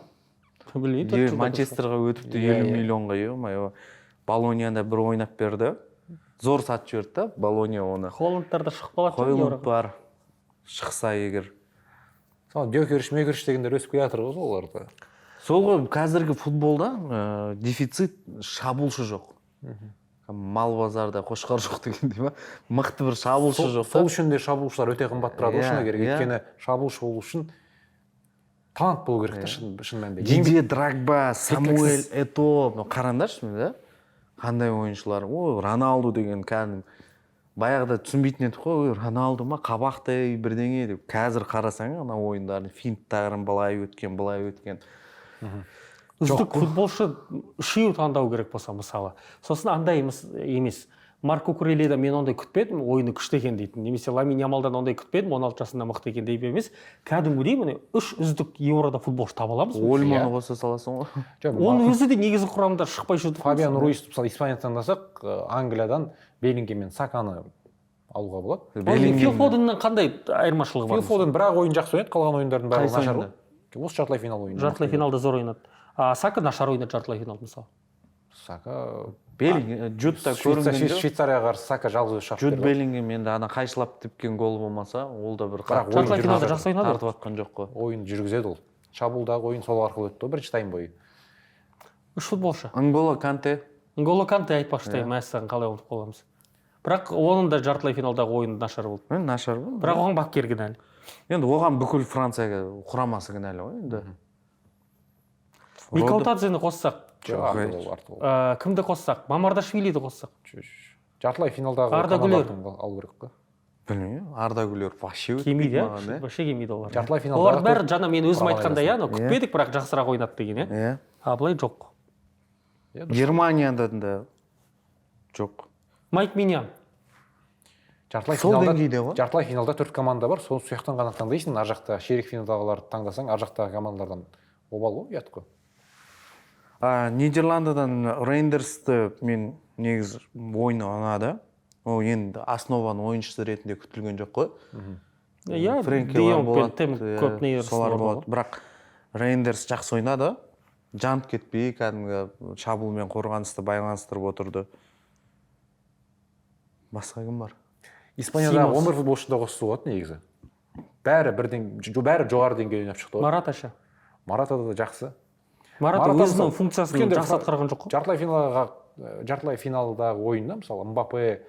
[SPEAKER 1] Білмеймін, төрт жылда бір
[SPEAKER 2] Манчестерға өтіпті
[SPEAKER 3] Иә,
[SPEAKER 2] 50
[SPEAKER 3] иә.
[SPEAKER 2] миллионға, ё-моё. Болонияда бір ойнап берді. Зор сатып жіберді да Болония оны.
[SPEAKER 1] Холландтар да шығып қалады шығар
[SPEAKER 2] Хойлунд
[SPEAKER 1] Еуроға.
[SPEAKER 2] бар. Шықса егер.
[SPEAKER 3] Сол Дёкериш, Мёкериш дегендер өсіп келе жатыр ғой соларда.
[SPEAKER 2] Сол ғой, қазіргі футболда дефицит шабуылшы жоқ. Мал базарда қошқар жоқ дегендей ма? Мықты бір шабуылшы
[SPEAKER 3] Сол
[SPEAKER 2] жоқ та.
[SPEAKER 3] сол үшін де шабуылшылар өте қымбат тұрады ғой,
[SPEAKER 2] Иә,
[SPEAKER 3] шыны керек.
[SPEAKER 2] иә.
[SPEAKER 3] Өйткені шабуылшы болу үшін талант болу керек та, шын мәнінде.
[SPEAKER 2] Дидье Дрогба, Самуэль Это, мынау қараңдаршы міне да. Қандай ойыншылар. Ой, Роналду деген кәдімгі баяғыда түсінбейтін едік қой, ой, Роналду ма, қабақтай бірдеңе деп. Қазір қарасаң ана ойындарын, финттарын былай өткен, былай өткен.
[SPEAKER 1] Үздік футболшы үшеу таңдау керек болса, мысалы. Сосын андай емес. Марк Кукурельядан мен ондай күтпедім, ойыны күшті екен дейтін, немесе Ламин Ямалдан ондай күтпедім, 16 жасында мықты екен деп емес. Кәдімгідей міне үш үздік Еврода футболшы таба аламыз ба?
[SPEAKER 4] Ольмоны қоса саласың ғой.
[SPEAKER 3] Жоқ,
[SPEAKER 1] Оның өзі де негізгі құрамда шықпай жүрді.
[SPEAKER 3] Фабиан Руис, мысалы, Испанияны таңдасақ, Англиядан Беллингем мен Саканы алуға болады.
[SPEAKER 1] Ол Фил Фоденнің қандай айырмашылығы бар?
[SPEAKER 3] Фил Фоден бір-ақ ойын жақсы ойнады, қалған ойындардың бәрі
[SPEAKER 4] Қайсы
[SPEAKER 3] нашар
[SPEAKER 4] ойында?
[SPEAKER 3] ғой. Осы жартылай финал ойында.
[SPEAKER 1] Жартылай финалда зор ойнады. А Сака нашар ойнады жартылай финалда, мысалы.
[SPEAKER 3] Сака
[SPEAKER 4] Беллингем, Джуд та көрінген жоқ.
[SPEAKER 3] Швейцарияға қарсы Сака жалғыз өзі шарт
[SPEAKER 4] Джуд
[SPEAKER 3] берді ғой.
[SPEAKER 4] Беллингем енді ана қайшылап тепкен гол болмаса, ол да бір
[SPEAKER 3] Бірақ
[SPEAKER 4] қатты
[SPEAKER 3] ойын
[SPEAKER 1] Жартылай финалда
[SPEAKER 3] жүргізеді.
[SPEAKER 1] жақсы ойнады.
[SPEAKER 4] тартып атқан жоқ қой.
[SPEAKER 3] Ойын жүргізеді ол. Шабуылдағы ойын сол арқылы өтті ғой бірінші тайм бойы.
[SPEAKER 1] Үш футболшы.
[SPEAKER 4] Нголо Канте.
[SPEAKER 1] Нголо Канте айтпақшы, мәссаған, қалай ұмытып қаламыз. Бірақ оның да жартылай финалдағы ойыны нашар болды.
[SPEAKER 4] Енді нашар болды.
[SPEAKER 1] Бірақ оған бапкер кінәлі.
[SPEAKER 4] Енді оған бүкіл Франция құрамасы кінәлі ғой енді.
[SPEAKER 1] Микаутадзені қоссақ,
[SPEAKER 3] Жоқ, артық ол, артық ол.
[SPEAKER 1] Кімді қоссақ? Мамардашвилиді қоссақ.
[SPEAKER 3] Жартылай финалдағы
[SPEAKER 1] Арда Гүлер.
[SPEAKER 3] командаларды алу керек қой.
[SPEAKER 4] Білмеймін, Арда Гүлер вообще
[SPEAKER 1] Келмейді,
[SPEAKER 4] өтпейді
[SPEAKER 1] иә?
[SPEAKER 4] маған, иә.
[SPEAKER 1] Вообще келмейді олар.
[SPEAKER 3] Жартылай финалдағы
[SPEAKER 1] Олардың бәрі
[SPEAKER 3] төрт
[SPEAKER 1] жаңа мен өзім
[SPEAKER 3] құрама
[SPEAKER 1] айтқандай, иә, анау
[SPEAKER 4] Иә.
[SPEAKER 1] күтпедік, бірақ жақсырақ ойнады деген, иә?
[SPEAKER 4] Иә.
[SPEAKER 1] А былай жоқ.
[SPEAKER 3] Иә, дұрыс.
[SPEAKER 4] Германиядан да жоқ.
[SPEAKER 1] Майк Миньян.
[SPEAKER 3] Жартылай
[SPEAKER 4] Сол
[SPEAKER 3] финалда,
[SPEAKER 4] деңгейде ғой.
[SPEAKER 3] Жартылай финалда төрт команда бар, сол жақтан ғана таңдайсың. Ар жақта ширек финалдағыларды таңдасаң, ар жақтағы командалардан обал ғой, ұят қой.
[SPEAKER 4] Нидерландыдан Рейндерсті мен негізі ойыны ұнады. Ол енді основаның ойыншысы ретінде күтілген жоқ қой.
[SPEAKER 1] Иә,
[SPEAKER 4] Френкилар
[SPEAKER 1] Де Йонг пен
[SPEAKER 4] болады,
[SPEAKER 1] Тем
[SPEAKER 4] иә,
[SPEAKER 1] көп не
[SPEAKER 4] солар
[SPEAKER 1] орын
[SPEAKER 4] болады. Бірақ Рейндерс жақсы ойнады. Жанып кетпей, кәдімгі шабуыл мен қорғанысты байланыстырып отырды. Басқа кім бар?
[SPEAKER 3] Испаниядағы
[SPEAKER 1] Симонс.
[SPEAKER 3] 11 футболшыны да қосса болады негізі. Бәрі бірден, бәрі жоғары деңгейде ойнап шықты ғой.
[SPEAKER 1] Марата ше.
[SPEAKER 3] Марата да жақсы.
[SPEAKER 1] Марата
[SPEAKER 3] Марата
[SPEAKER 1] өзінің
[SPEAKER 3] мысалы,
[SPEAKER 1] функциясын
[SPEAKER 3] өткенде
[SPEAKER 1] жақсы атқарған жоқ қой.
[SPEAKER 3] Жартылай финалға, жартылай финалдағы ойында, мысалы, Мбаппе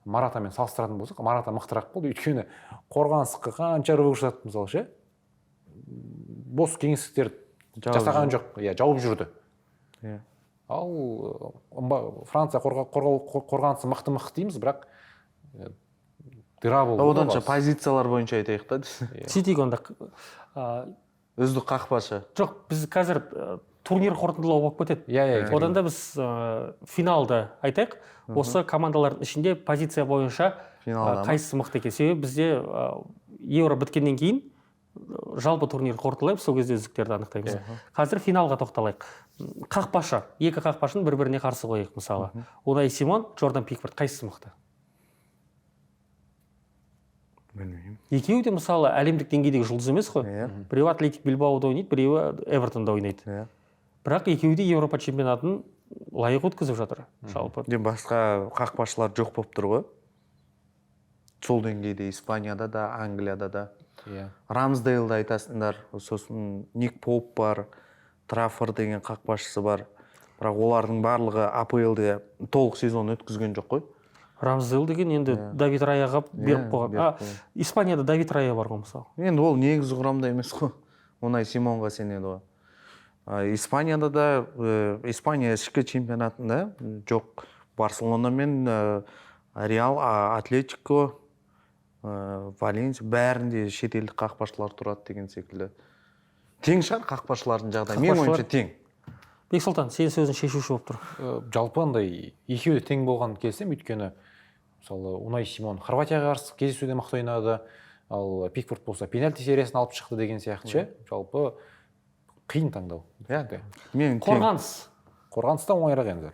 [SPEAKER 3] Маратамен салыстыратын болсақ, Марата мықтырақ болды. Өйткені қорғанысқа қанша рывок жасады, мысалы, ше. Бос кеңістіктер жасаған жоқ. Иә, жауып жүрді.
[SPEAKER 4] Иә.
[SPEAKER 3] Ал Франция қорғанысы мықты-мықты дейміз, бірақ дыра болды.
[SPEAKER 4] Оданша позициялар бойынша айтайық та.
[SPEAKER 1] Сөйтейік онда.
[SPEAKER 4] Үздік қақпашы.
[SPEAKER 1] Жоқ, біз қазір турнир қорытындылау болып кетеді.
[SPEAKER 3] Иә, иә.
[SPEAKER 1] Одан да біз финалды айтайық. Осы командалардың ішінде позиция бойынша
[SPEAKER 4] Финалда ма?
[SPEAKER 1] қайсысы мықты екен. Себебі бізде Евро біткеннен кейін жалпы турнир қорытындылаймыз, сол кезде үздіктерді анықтаймыз. Қазір финалға тоқталайық. Қақпашы, екі қақпашыны бір-біріне қарсы қояйық, мысалы. Унай Симон, Джордан Пикфорд қайсысы мықты?
[SPEAKER 4] Білмеймін.
[SPEAKER 1] Екеуі де, мысалы, әлемдік деңгейдегі жұлдыз емес қой.
[SPEAKER 4] Иә.
[SPEAKER 1] Біреуі Атлетик Билбаода ойнайды, біреуі Эвертонда ойнайды.
[SPEAKER 4] Иә.
[SPEAKER 1] Бірақ екеуі де Еуропа чемпионатын лайық өткізіп жатыр жалпы.
[SPEAKER 4] Де басқа қақпашылар жоқ болып тұр ғой. Сол деңгейде Испанияда да, Англияда да.
[SPEAKER 3] Иә.
[SPEAKER 4] Рамсдейлді айтасыңдар, сосын Ник Поуп бар, Траффорд деген қақпашысы бар. Бірақ олардың барлығы АПЛ-де толық сезон өткізген жоқ қой.
[SPEAKER 1] Рамсдейл деген енді Давид Раяға беріп
[SPEAKER 4] Иә,
[SPEAKER 1] қойған.
[SPEAKER 4] беріп қойған.
[SPEAKER 1] Испанияда Давид Рая бар ғой, мысалы.
[SPEAKER 4] Енді ол негізгі құрамда емес қой. Унай Симонға сенеді ғой. Испанияда да, Испания ішкі чемпионатында жоқ. Барселона мен Реал, Атлетико, Валенсия бәрінде шетелдік қақпашылар тұрады деген секілді. Тең шығар қақпашылардың жағдайы. Менің
[SPEAKER 1] Қақпашылар
[SPEAKER 4] ойымша тең.
[SPEAKER 1] Бексұлтан, сенің сөзің шешуші болып тұр.
[SPEAKER 3] Жалпы андай екеуі де тең болған келісемін, өйткені мысалы Унай Симон Хорватияға қарсы кездесуде мықты ойнады, ал Пикфорд болса пенальти сериясын алып шықты деген сияқты ше. Жалпы қиын таңдау.
[SPEAKER 4] Иә. Мен тең.
[SPEAKER 1] Қорғаныс.
[SPEAKER 3] Қорғаныста оңайырақ енді.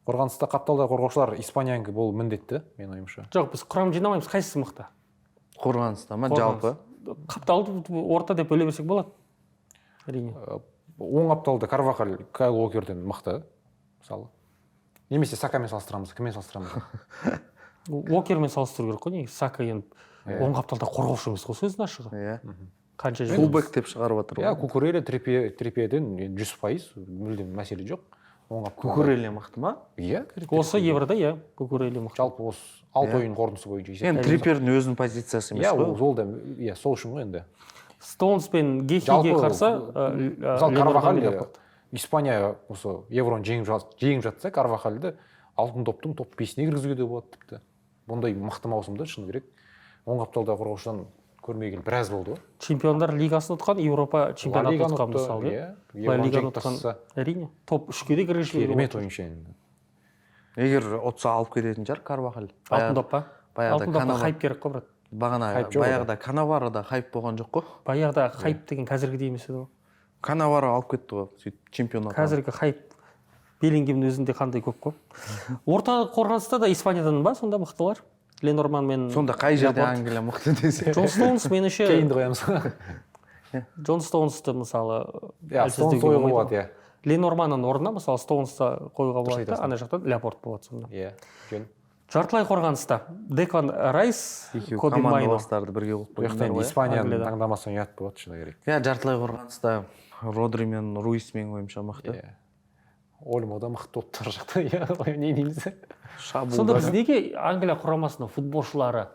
[SPEAKER 3] Қорғаныста қапталда қорғаушылар Испаниянікі болу міндетті, менің ойымша.
[SPEAKER 1] Жоқ, біз құрам жинамаймыз, қайсысы мықты?
[SPEAKER 4] Қорғаныста ма
[SPEAKER 1] Қорғаныс.
[SPEAKER 4] жалпы?
[SPEAKER 1] Қапталды орта деп бөле берсек болады. Әрине.
[SPEAKER 3] Оң қапталда Карвахаль Кайл Уокерден мықты, мысалы. Немесе Сакамен салыстырамыз, кіммен салыстырамыз?
[SPEAKER 1] Уокермен салыстыру керек қой, негізі. Сака енді оң қапталда қорғаушы емес қой, сөздің ашығы.
[SPEAKER 4] Иә.
[SPEAKER 1] Қанша жер.
[SPEAKER 4] Фулбэк деп шығарып жатыр
[SPEAKER 3] Иә,
[SPEAKER 4] ғой.
[SPEAKER 3] Кукурелья Трипьеден 100% мүлдем мәселе жоқ. Оң қапталда.
[SPEAKER 4] Кукурелья мықты ма?
[SPEAKER 3] Иә.
[SPEAKER 1] Осы Еврода, иә, Кукурелья мықты.
[SPEAKER 3] Жалпы осы 6 ойын қорытындысы бойынша
[SPEAKER 4] Енді
[SPEAKER 3] есептейміз.
[SPEAKER 4] Трипьердің өзінің позициясы емес
[SPEAKER 3] Иә,
[SPEAKER 4] қой.
[SPEAKER 3] ол да, иә, сол үшін ғой енді.
[SPEAKER 1] Стоунс пен Гехиге
[SPEAKER 3] Жалпы,
[SPEAKER 1] қарсы,
[SPEAKER 3] мысалы,
[SPEAKER 1] Леонардо
[SPEAKER 3] Карвахаль,
[SPEAKER 1] Лепорт.
[SPEAKER 3] Испания осы Евроны жеңіп жатса, Карвахальды алтын топтың топ 5-іне кіргізуге де болады тіпті. Бұндай мықты маусымда шыны керек. Оң қапталда қорғаушыдан көрмегелі біраз болды ғой.
[SPEAKER 1] Чемпиондар лигасын ұтқан, Еуропа чемпионатын
[SPEAKER 3] Ла Лиганы
[SPEAKER 1] ұтқан,
[SPEAKER 3] ұтты,
[SPEAKER 1] мысалы,
[SPEAKER 3] иә.
[SPEAKER 1] иә. Ла
[SPEAKER 3] Евроны
[SPEAKER 1] Лиганы
[SPEAKER 3] жеңіп
[SPEAKER 1] ұтқан,
[SPEAKER 3] тастаса.
[SPEAKER 1] әрине, топ 3-ке де кіргізуге
[SPEAKER 3] Керемет
[SPEAKER 1] болады.
[SPEAKER 3] ойыншы енді.
[SPEAKER 4] Егер ұтса, алып кететін шығар Карвахаль.
[SPEAKER 1] Алтын доп па?
[SPEAKER 4] Баяғыда
[SPEAKER 1] Алтын допқа хайп керек қой, брат.
[SPEAKER 4] Бағана
[SPEAKER 3] Хайп жоқ.
[SPEAKER 4] Баяғыда Канаварода хайп болған жоқ қой.
[SPEAKER 1] Баяғыда хайп деген қазіргідей емес еді ғой.
[SPEAKER 4] Канаваро алып кетті ғой сөйтіп чемпион атанып.
[SPEAKER 1] Қазіргі хайп Беллингемнің өзінде қандай көп қой. Орта қорғаныста да Испаниядан ба сонда мықтылар? Ленорман мен
[SPEAKER 4] Сонда қай жерде
[SPEAKER 1] Лапорт.
[SPEAKER 4] Англия мықты десе?
[SPEAKER 1] Джон Стоунс меніңше.
[SPEAKER 3] Кейінді қоямыз.
[SPEAKER 1] Джон Стоунсты, мысалы,
[SPEAKER 3] Иә,
[SPEAKER 1] әлсіздеуге
[SPEAKER 3] Стоунс қоюға
[SPEAKER 1] болмайды
[SPEAKER 3] болады,
[SPEAKER 1] ғой.
[SPEAKER 3] иә.
[SPEAKER 1] Ленорманның орнына, мысалы, Стоунсты қоюға болады да,
[SPEAKER 3] айтасың.
[SPEAKER 1] ана жақтан Ляпорт болады сонда.
[SPEAKER 3] Иә, жөн.
[SPEAKER 1] Жартылай қорғаныста Деклан Райс,
[SPEAKER 4] Екеуі
[SPEAKER 1] Коби Майно.
[SPEAKER 4] командаластарды бірге қойып
[SPEAKER 3] Бұл жақта
[SPEAKER 4] қойдыңдар
[SPEAKER 3] енді
[SPEAKER 4] ғой, иә?
[SPEAKER 3] Испанияны
[SPEAKER 1] Англияда.
[SPEAKER 3] таңдамасаң, ұят болады, шыны керек.
[SPEAKER 4] Иә, жартылай қорғаныста Родри мен Руис, менің ойымша, мықты.
[SPEAKER 3] Иә, Ольмо да мықты болып тұр жақта, иә, не дейміз.
[SPEAKER 1] Сонда
[SPEAKER 4] Шабуылда
[SPEAKER 1] біз неге Англия құрамасының футболшылары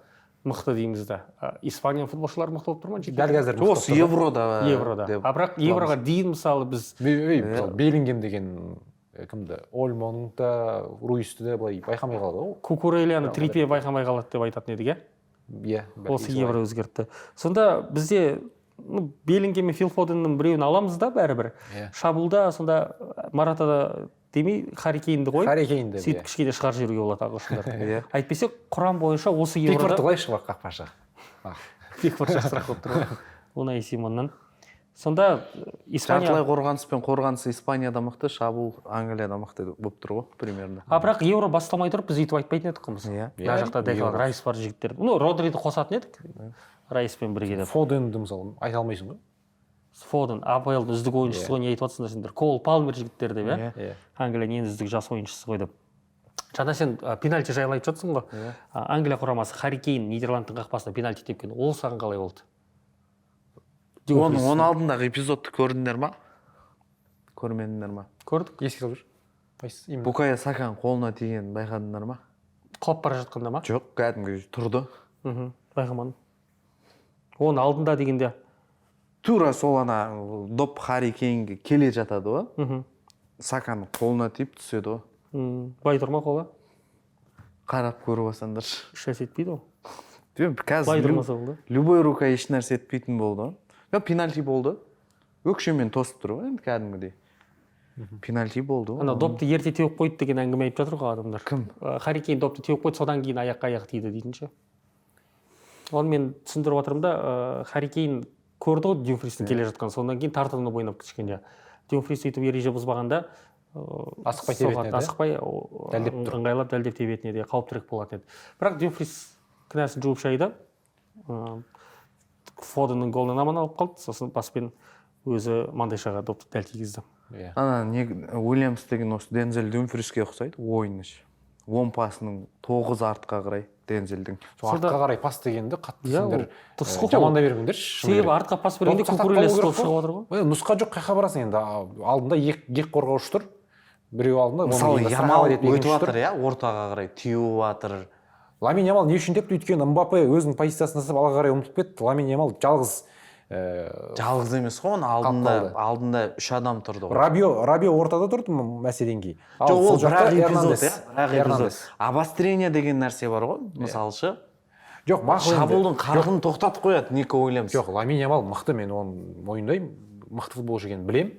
[SPEAKER 1] мықты дейміз да? Испанияның футболшылары мықты болып тұр ма, жеке?
[SPEAKER 3] Дәл қазір мықты
[SPEAKER 4] осы
[SPEAKER 3] болып тұр да.
[SPEAKER 4] Еврода
[SPEAKER 1] Еврода.
[SPEAKER 4] деп
[SPEAKER 1] А бірақ Евроға дейін, мысалы, біз
[SPEAKER 3] Ей, мысалы, Беллингем деген кімді, Ольмоның да, Руисті де былай байқамай қалады ғой.
[SPEAKER 1] Кукурельяны Триппье байқамай қалады деп айтатын едік, иә.
[SPEAKER 3] Иә, бәлки
[SPEAKER 1] Осы
[SPEAKER 3] солай.
[SPEAKER 1] Евро өзгертті. Сонда бізде, ну, Беллингем мен Фил Фоденнің біреуін аламыз да бәрібір.
[SPEAKER 3] Иә.
[SPEAKER 1] Шабуылда сонда Моратада демей, Харри Кейнді қойып,
[SPEAKER 3] Харри Кейнді,
[SPEAKER 1] сөйтіп
[SPEAKER 3] иә.
[SPEAKER 1] кішкене шығарып жіберуге болады ағылшындарды.
[SPEAKER 4] Иә.
[SPEAKER 1] Әйтпесе құрам бойынша осы
[SPEAKER 3] Пикфордты
[SPEAKER 1] Еврода
[SPEAKER 3] қояйықшы қақпашы.
[SPEAKER 1] Пикфорд жақсырақ болып тұр ғой Унай Симоннан. Сонда Испания
[SPEAKER 4] Жартылай қорғаныс пен қорғаныс Испанияда мықты, шабуыл Англияда мықты болып тұр ғой примерно.
[SPEAKER 1] А бірақ Евро басталмай тұрып біз өйтіп айтпайтын едік қой, мысалы.
[SPEAKER 4] Иә.
[SPEAKER 1] Мына жақта Деклан
[SPEAKER 3] Евро.
[SPEAKER 1] Райс бар жігіттер, ну, Родриді қосатын едік Райспен бірге деп.
[SPEAKER 3] Фоденді, мысалы, айта алмайсың ғой.
[SPEAKER 1] Фоден АПЛ-дың үздік ойыншысы ғой, не айтып жатсыңдар сендер, Кол Палмер жігіттер деп, иә.
[SPEAKER 4] Иә.
[SPEAKER 3] Иә.
[SPEAKER 1] Англияның ең үздік жас ойыншысы ғой деп. Жаңа сен пенальти жайлы айтып жатсың ғой. Англия құрамасы Харри Кейн Нидерландтың қақпасына пенальти тепкен, ол саған қалай болды?
[SPEAKER 4] Оның алдындағы эпизодты көрдіңдер ма, көрмедіңдер ма?
[SPEAKER 1] Көрдік.
[SPEAKER 3] Еске салып жүр, қайсысы именно?
[SPEAKER 4] Букайо Саканың қолына тигенін байқадыңдар ма?
[SPEAKER 1] Құлап бара жатқанда ма?
[SPEAKER 4] Жоқ, кәдімгі тұрды.
[SPEAKER 1] Байқамадым. Оның алдында дегенде?
[SPEAKER 4] Тура сол ана доп Харри Кейнге келе жатады ғой, Саканың қолына тиіп түседі ғой.
[SPEAKER 1] Былай тұр ма қолы?
[SPEAKER 4] Қарап көріп алсаңдаршы.
[SPEAKER 1] Ешнәрсе етпейді ол.
[SPEAKER 4] Жоқ,
[SPEAKER 1] Былай
[SPEAKER 4] қазір
[SPEAKER 1] тұрмаса болды.
[SPEAKER 4] Любой рука ешнәрсе етпейтін болды ғой. Жоқ, пенальти болды, өкшемен тосып тұр ғой енді, кәдімгідей пенальти болды ғой.
[SPEAKER 1] Ана допты ерте теуіп қойды деген әңгіме айтып жатыр ғой адамдар.
[SPEAKER 4] Кім?
[SPEAKER 1] Харри Кейн допты теуіп қойды, содан кейін аяққа аяқ тиді дейтін ше. Оны мен түсіндіріп жатырмын да, Харри Кейн көрді ғой Дюмфристің келе жатқанын, содан кейін тартынып ойнап кішкене. Дюмфрис өйтіп ереже бұзбағанда,
[SPEAKER 3] Асықпай тебетін
[SPEAKER 1] соғады,
[SPEAKER 3] еді, иә?
[SPEAKER 1] Асықпай,
[SPEAKER 3] Дәлдеп тұр.
[SPEAKER 1] ыңғайлап дәлдеп тебетін еді, қауіптірек болатын еді. Бірақ Дюмфрис кінәсін жуып шайды. Фоденнің голынан аман алып қалды, сосын баспен өзі маңдайшаға допты дәл тигізді.
[SPEAKER 3] Иә.
[SPEAKER 4] Ана не, Уильямс деген осы Дензел Дюмфриске ұқсайды ойыны ше. 10 пасының 9 артқа қарай Дензелдің.
[SPEAKER 3] Сол
[SPEAKER 1] Сонда-
[SPEAKER 3] артқа қарай пас дегенді қатты
[SPEAKER 1] Иә, ол
[SPEAKER 3] сендер
[SPEAKER 1] дұрыс қой ол.
[SPEAKER 3] жамандай бермеңдерші, шыны
[SPEAKER 1] Себебі
[SPEAKER 3] керек.
[SPEAKER 1] артқа пас бергенде
[SPEAKER 3] Допты сақтап
[SPEAKER 1] Кукурелья
[SPEAKER 3] қалу керек
[SPEAKER 1] стоп
[SPEAKER 3] қой.
[SPEAKER 1] шығып отыр ғой.
[SPEAKER 3] Ой, нұсқа жоқ, қай жаққа барасың енді? Алдында екі қорғаушы тұр, біреу алдында, оның
[SPEAKER 4] Мысалы,
[SPEAKER 3] кейін
[SPEAKER 4] Ямал
[SPEAKER 3] страховать етіп
[SPEAKER 4] өтіп
[SPEAKER 3] екінші тұр.
[SPEAKER 4] жатыр, иә, ортаға қарай теуіп жатыр.
[SPEAKER 3] Ламин Ямал не үшін тепті? Өйткені Мбаппе өзінің позициясын жасап, алға қарай ұмтылып кетті. Ламин Ямал жалғыз
[SPEAKER 4] Жалғыз емес қой, оның алдында
[SPEAKER 3] Қалды.
[SPEAKER 4] алдында үш адам тұрды ғой.
[SPEAKER 3] Рабио ортада тұрды, мәселен кейін. Ал
[SPEAKER 4] Жоқ, ол
[SPEAKER 3] сол жақта
[SPEAKER 4] бір-ақ эпизод,
[SPEAKER 3] Эрнандес.
[SPEAKER 4] иә, бір-ақ эпизод.
[SPEAKER 3] Эрнандес.
[SPEAKER 4] Обострение деген нәрсе бар ғой, мысалы ше.
[SPEAKER 3] Жоқ, мақұл енді.
[SPEAKER 4] Шабуылдың қарқынын тоқтатып қояды Нико Уильямс.
[SPEAKER 3] Жоқ, Ламин Ямал мықты, мен оны мойындаймын, мықты футболшы екенін білемін.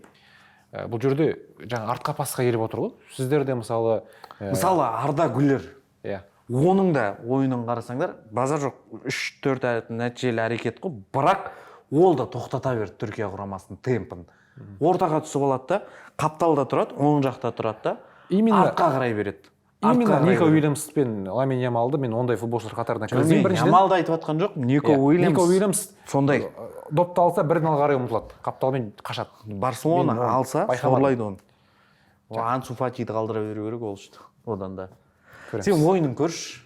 [SPEAKER 3] Бұл жерде жаңа артқа пасқа келіп отыр ғой сіздер де, мысалы,
[SPEAKER 4] Мысалы, Арда Гүлер.
[SPEAKER 3] Иә.
[SPEAKER 4] Оның да ойынын қарасаңдар, базар жоқ, үш төрт нәтижелі әрекет қой, бірақ ол да тоқтата берді Түркия құрамасының темпін. Ортаға түсіп алады да, қапталда тұрады, оң жақта тұрады да, артқа қарай береді. Артқа
[SPEAKER 3] Именно
[SPEAKER 4] қарай
[SPEAKER 3] Нико
[SPEAKER 4] береді.
[SPEAKER 3] Уильямс пен Ламин Ямалды мен ондай футболшылар қатарына
[SPEAKER 4] Мен
[SPEAKER 3] кіргізбеймін біріншіден.
[SPEAKER 4] Ямалды айтып жатқан жоқпын, Нико
[SPEAKER 3] Иә,
[SPEAKER 4] Уильямс.
[SPEAKER 3] Нико Уильямс
[SPEAKER 4] сондай.
[SPEAKER 3] Допты алса, бірден алға қарай ұмтылады, қапталмен қашады.
[SPEAKER 4] Барселона
[SPEAKER 3] Мен оны
[SPEAKER 4] алса,
[SPEAKER 3] байқамадым.
[SPEAKER 4] сорлайды оны. Ол Ансу Фатиді қалдыра беру керек ол үшін одан да.
[SPEAKER 3] Көреміз.
[SPEAKER 4] Сен ойынын көрші.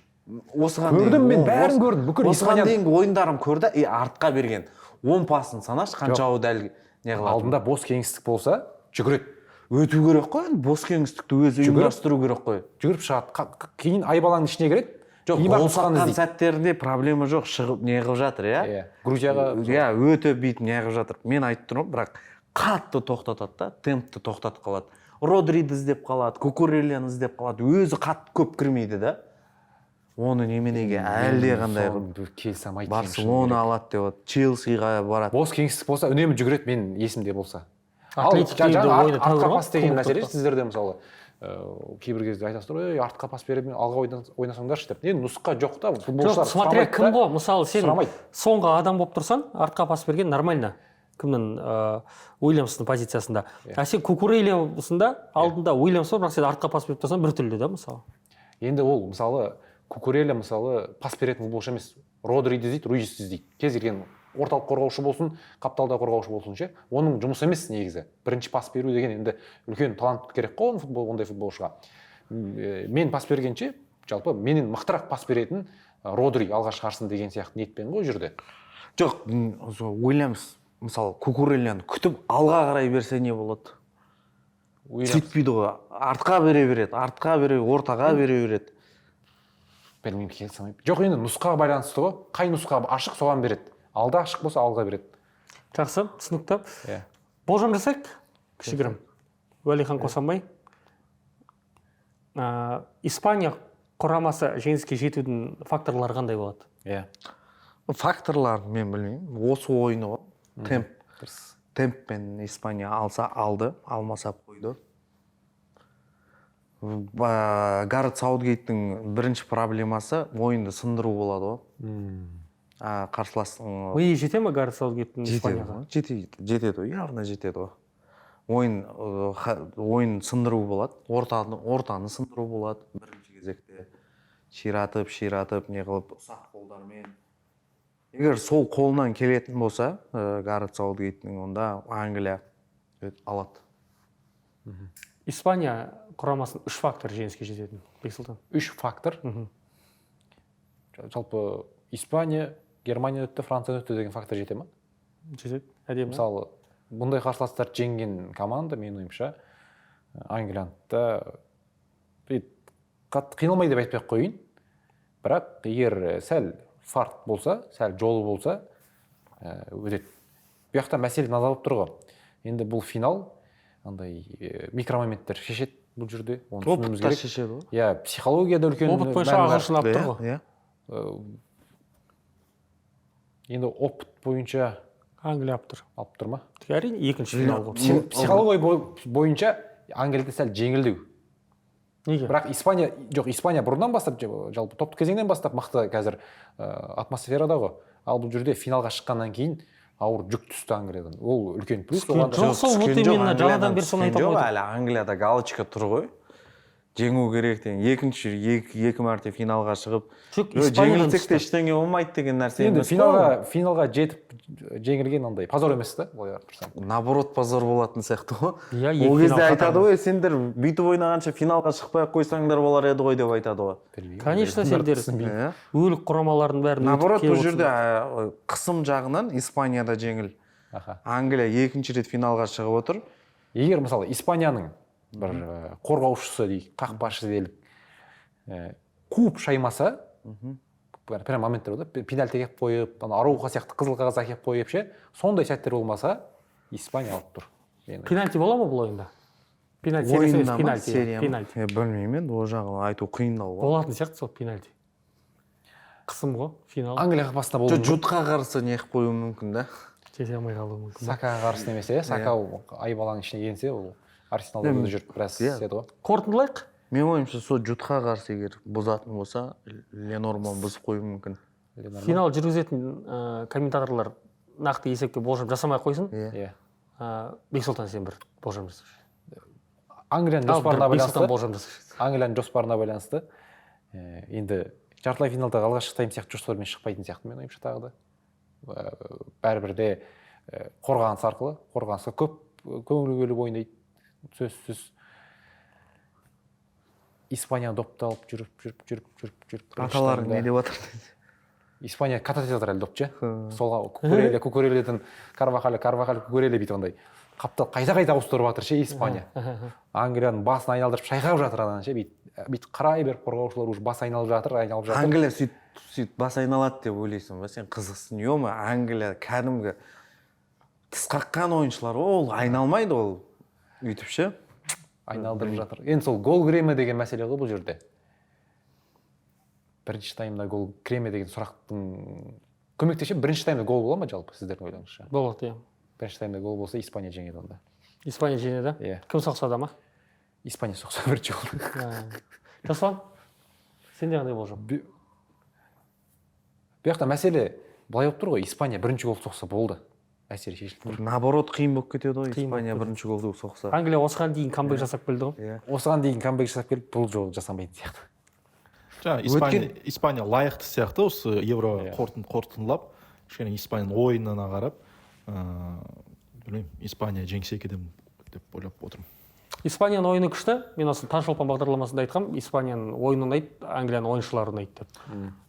[SPEAKER 4] Осыған
[SPEAKER 3] Көрдім
[SPEAKER 4] дейін-
[SPEAKER 3] мен, бәрін көрдім. Бүкіл
[SPEAKER 4] осыған
[SPEAKER 3] Испания-
[SPEAKER 4] дейінгі ойындарын көрді и артқа берген 10 пасын санашы, қаншауы дәл не қылады.
[SPEAKER 3] Алдында бос кеңістік болса, жүгіреді.
[SPEAKER 4] Өту керек қой енді, бос кеңістікті өзі ұйымдастыру керек қой.
[SPEAKER 3] Жүгіріп шығады. Кейін айбаланың ішіне кіреді.
[SPEAKER 4] Жоқ,
[SPEAKER 3] кейін
[SPEAKER 4] гол
[SPEAKER 3] барып нұсқаны
[SPEAKER 4] соққан
[SPEAKER 3] іздейді.
[SPEAKER 4] сәттерінде проблема жоқ, шығып не қылып жатыр, иә?
[SPEAKER 3] Иә, Грузияға
[SPEAKER 4] Иә, өте бүйтіп не қылып жатыр. Мен айтып тұрмын, бірақ қатты тоқтатады да, темпті тоқтатып қалады. Родриді іздеп қалады, Кукурельяны іздеп қалады, өзі қатты көп кірмейді да. Оны неменеге әлде қандай
[SPEAKER 3] Соны бір келісе алмайды.
[SPEAKER 4] Барселона алады деп отыр, Челсиға барады.
[SPEAKER 3] Бос кеңістік болса, үнемі жүгіреді, мен есімде болса. Ал
[SPEAKER 1] Атлетик
[SPEAKER 3] жаңа
[SPEAKER 1] ойыны
[SPEAKER 3] артқа
[SPEAKER 1] тәуір ғой,
[SPEAKER 3] пас деген
[SPEAKER 1] клубтықта.
[SPEAKER 3] мәселе сіздерде, мысалы, Кейбір кезде айтасыздар, ей, артқа пас беріп, алға ойнасаңдаршы деп. Енді нұсқа жоқ та, футболшылар
[SPEAKER 1] Жоқ, смотря
[SPEAKER 3] сұрамайды
[SPEAKER 1] кім
[SPEAKER 3] да.
[SPEAKER 1] ғой. Мысалы, сен
[SPEAKER 3] Сұрамайды.
[SPEAKER 1] соңғы адам болып тұрсаң, артқа пас берген нормально. Кімнің, Уильямстың позициясында. А сен Кукурельясың да, алдында Уильямс бар, бірақ сен артқа пас беріп тұрсаң, біртүрлі да, мысалы.
[SPEAKER 3] Енді ол, мысалы, Кукурелья, мысалы, пас беретін футболшы емес. Родриді іздейді, Руисті іздейді. Кез келген орталық қорғаушы болсын, қапталда қорғаушы болсын ше, оның жұмысы емес негізі. Бірінші пас беру деген енді үлкен талант керек қой оның футбол, ондай футболшыға. Мен пас бергенше, жалпы менен мықтырақ пас беретін Родри алға шығарсын деген сияқты ниетпен ғой жүрді.
[SPEAKER 4] Жоқ, сол Уильямс, мысалы, Кукурельяны күтіп алға қарай берсе не болады?
[SPEAKER 3] Уильямс.
[SPEAKER 4] Сөйтпейді ғой, артқа бере береді, артқа бере, ортаға бере береді.
[SPEAKER 3] Білмеймін, келісе алмаймын. Жоқ, енді нұсқаға байланысты ғой. Қай нұсқа ашық, соған береді. Алда ашық болса, алға береді.
[SPEAKER 1] Жақсы, түсінікті.
[SPEAKER 3] Иә.
[SPEAKER 1] Болжам жасайық, кішігірім. Уәлихан Қосанбай. Испания құрамасы жеңіске жетудің факторлары қандай болады?
[SPEAKER 3] Иә.
[SPEAKER 4] Факторларын мен білмеймін. Осы ойыны ғой. Темп.
[SPEAKER 3] Дұрыс.
[SPEAKER 4] Темппен Испания алса алды, алмаса қойды. Гарет Саутгейттің бірінші проблемасы ойынды сындыру болады ғой. Қарсыластың
[SPEAKER 1] Миы жете ме Гарет Саутгейттің
[SPEAKER 4] жетеді
[SPEAKER 1] Испанияға?
[SPEAKER 4] ғой, жетеді, жетеді ғой, явно жетеді ғой. Ойын сындыру болады, ортаны сындыру болады бірінші кезекте. Ширатып, ширатып, не қылып, ұсақ қолдармен. Егер сол қолынан келетін болса, Гарет Саутгейттің, онда Англия алады.
[SPEAKER 1] Испания құрамасының үш фактор жеңіске жететін. Бексұлтан.
[SPEAKER 3] Үш фактор. Жалпы Испания, Германия өтті, Франция өтті деген фактор жете ма?
[SPEAKER 1] Жетеді. Әдемі.
[SPEAKER 3] Мысалы, бұндай қарсыластарды жеңген команда, менің ойымша, Англияны да қатты қиналмай деп айтпай ақ қояйын. Бірақ егер сәл фарт болса, сәл жолы болса, өтеді. Бұл жақта мәселе мынада болып тұр ғой. Енді бұл финал андай микромоменттер шешеді бұл жерде. Оны түсінуіміз
[SPEAKER 4] Опыт та
[SPEAKER 3] керек.
[SPEAKER 4] шешеді ғой.
[SPEAKER 3] Иә, психология да үлкен
[SPEAKER 1] Опыт бойынша
[SPEAKER 3] мәні бар.
[SPEAKER 1] ағылшын алып тұр ғой.
[SPEAKER 4] Иә.
[SPEAKER 3] Енді опыт бойынша
[SPEAKER 1] Англия алып тұр.
[SPEAKER 3] Алып тұр ма?
[SPEAKER 1] Әрине, екінші финал ғой.
[SPEAKER 3] Психология бойынша Англияда сәл жеңілдеу.
[SPEAKER 1] Неге?
[SPEAKER 3] Бірақ Испания, жоқ, Испания бұрыннан бастап, жалпы топтық кезеңнен бастап мықты қазір, атмосферада ғой. Ал бұл жерде финалға шыққаннан кейін ауыр жүк түсті Англиядан. Ол үлкен плюс.
[SPEAKER 1] Түскен
[SPEAKER 3] Оған да-
[SPEAKER 1] жоқ, сол вот
[SPEAKER 4] Түскен жоқ,
[SPEAKER 1] именно,
[SPEAKER 4] Англиядан
[SPEAKER 1] жаңадан бері соны
[SPEAKER 4] түскен
[SPEAKER 1] айта
[SPEAKER 4] жоқ,
[SPEAKER 1] алмай
[SPEAKER 4] әлі Англияда галочка тұр ғой. Жеңу керек деген. Екінші, екі мәрте финалға шығып,
[SPEAKER 1] Жоқ,
[SPEAKER 4] ө,
[SPEAKER 1] Испаниядан
[SPEAKER 4] жеңілсек те
[SPEAKER 1] түсті.
[SPEAKER 4] ештеңе болмайды деген нәрсе
[SPEAKER 3] Енді
[SPEAKER 4] емес қой.
[SPEAKER 3] финалға жетіп жеңілген андай позор емес та, былай қарап тұрсаң.
[SPEAKER 4] Наоборот, позор болатын сияқты ғой.
[SPEAKER 1] Иә, екі
[SPEAKER 4] Ол кезде
[SPEAKER 1] финал
[SPEAKER 4] айтады
[SPEAKER 1] қатар.
[SPEAKER 4] ғой, сендер бүйтіп ойнағанша финалға шықпай ақ қойсаңдар болар еді ғой деп айтады ғой.
[SPEAKER 3] Білмеймін.
[SPEAKER 1] Конечно, сендер
[SPEAKER 3] Түсінбеймін.
[SPEAKER 4] Иә.
[SPEAKER 1] өлік құрамалардың бәрін өтіп
[SPEAKER 4] Наоборот,
[SPEAKER 1] келіп
[SPEAKER 4] бұл жерде
[SPEAKER 1] отырсыңдар.
[SPEAKER 4] қысым жағынан Испанияда жеңіл.
[SPEAKER 3] Аха.
[SPEAKER 4] Англия екінші рет финалға шығып отыр.
[SPEAKER 3] Егер, мысалы, Испанияның бір қорғаушысы дейік, қақпашы делік, қуып шаймаса, бір прям моменттер болды, пенальти әкеліп қойып, ана Арауха сияқты қызыл қағаз әкеліп қойып ше, сондай сәттер болмаса, Испания алып тұр. Мен
[SPEAKER 1] Пенальти бола ма бұл ойында? Пенальти сериясы емес,
[SPEAKER 4] Ойында ма,
[SPEAKER 1] пенальти, иә,
[SPEAKER 4] серия ма?
[SPEAKER 1] пенальти.
[SPEAKER 4] Білмеймін енді, ол жағын айту қиындау ғой.
[SPEAKER 1] Болатын сияқты сол пенальти. Қысым ғой, финал.
[SPEAKER 3] Англия қақпасында болуы
[SPEAKER 4] Жоқ,
[SPEAKER 3] мүмкін.
[SPEAKER 4] Джудқа қарсы не қылып қоюы мүмкін да.
[SPEAKER 1] Жете алмай қалуы мүмкін.
[SPEAKER 3] Сакаға қарсы немесе, иә, Сака айбаланың ішіне енсе, ол Арсеналда
[SPEAKER 4] Иә.
[SPEAKER 3] да жүріп біраз
[SPEAKER 4] Иә.
[SPEAKER 3] істеді ғой.
[SPEAKER 1] Қорытындылайық.
[SPEAKER 4] Менің ойымша, сол Джудқа қарсы егер бұзатын болса, Ленорман бұзып қоюы мүмкін.
[SPEAKER 3] Ленорман.
[SPEAKER 1] Финал жүргізетін комментаторлар нақты есепке болжам жасамай ақ қойсын.
[SPEAKER 4] Иә.
[SPEAKER 3] Иә.
[SPEAKER 1] Бексұлтан, сен бір болжам жасашы.
[SPEAKER 3] Англияның
[SPEAKER 1] Ал,
[SPEAKER 3] жоспарына
[SPEAKER 1] бір Бексұлтан
[SPEAKER 3] байланысты.
[SPEAKER 1] болжам жасашы.
[SPEAKER 3] Англияның жоспарына байланысты, енді жартылай финалдағы алғашқы тайм сияқты жоспармен шықпайтын сияқты менің ойымша тағы да. Бәрібір де, қорғаныс арқылы, қорғанысқа көп көңіл бөліп ойнайды. Сөзсіз. Испания допты алып жүріп, жүріп, жүріп, жүріп, жүріп. Бірінші
[SPEAKER 4] Аталарың
[SPEAKER 3] таймда
[SPEAKER 4] не деп жатыр?
[SPEAKER 3] Испания катать етіп жатыр әлі доп ше. Солға Кукурелья, Кукурельядан Карвахаль, Карвахаль, Кукурелья бүйтіп андай қаптал қайта-қайта ауыстырып жатыр ше Испания. Англияның басын айналдырып шайқап жатыр ананы ше, бүйтіп қарай беріп қорғаушылар уже бас айналып жатыр, айналып жатыр.
[SPEAKER 4] Англия сөйтіп бас айналады деп ойлайсың ба? Сен қызықсың, ё-моё, Англия кәдімгі тіс қаққан ойыншылар ғой, ол айналмайды ол өйтіп ше.
[SPEAKER 3] Айналдырып жатыр. Енді сол гол кіре ме деген мәселе ғой бұл жерде. Бірінші таймда гол кіре ме деген сұрақтың көмектесе, бірінші таймда гол бола ма жалпы сіздердің ойларыңызша?
[SPEAKER 1] Болады, иә.
[SPEAKER 3] Бірінші таймда гол болса, Испания жеңеді онда.
[SPEAKER 1] Испания жеңеді?
[SPEAKER 3] Иә.
[SPEAKER 1] Кім соқса да ма?
[SPEAKER 3] Испания соқса бірінші гол.
[SPEAKER 1] Жасұлан, сенде қандай болжам?
[SPEAKER 3] Бұл жақта мәселе былай болып тұр ғой: Испания бірінші гол соқса болды, мәселе шешіліп тұр.
[SPEAKER 4] Наоборот, қиын болып кетеді ғой.
[SPEAKER 1] Қиын болып
[SPEAKER 4] Испания бірінші голды соқса.
[SPEAKER 1] Англия осыған дейін камбэк жасап келді ғой.
[SPEAKER 4] Иә.
[SPEAKER 3] Осыған дейін камбэк жасап келіп, бұл жолы жасамайтын сияқты.
[SPEAKER 5] Жаңа Испания лайықты сияқты осы Евро. Қорытындылап, кішкене Испанияның ойынына қарап, білмеймін, Испания жеңсе екен деп ойлап отырмын.
[SPEAKER 1] Испанияның ойыны күшті. Мен осы «Таңшолпан» бағдарламасында айтқанмын: Испанияның ойыны ұнайды, Англияның ойыншылары ұнайды деп.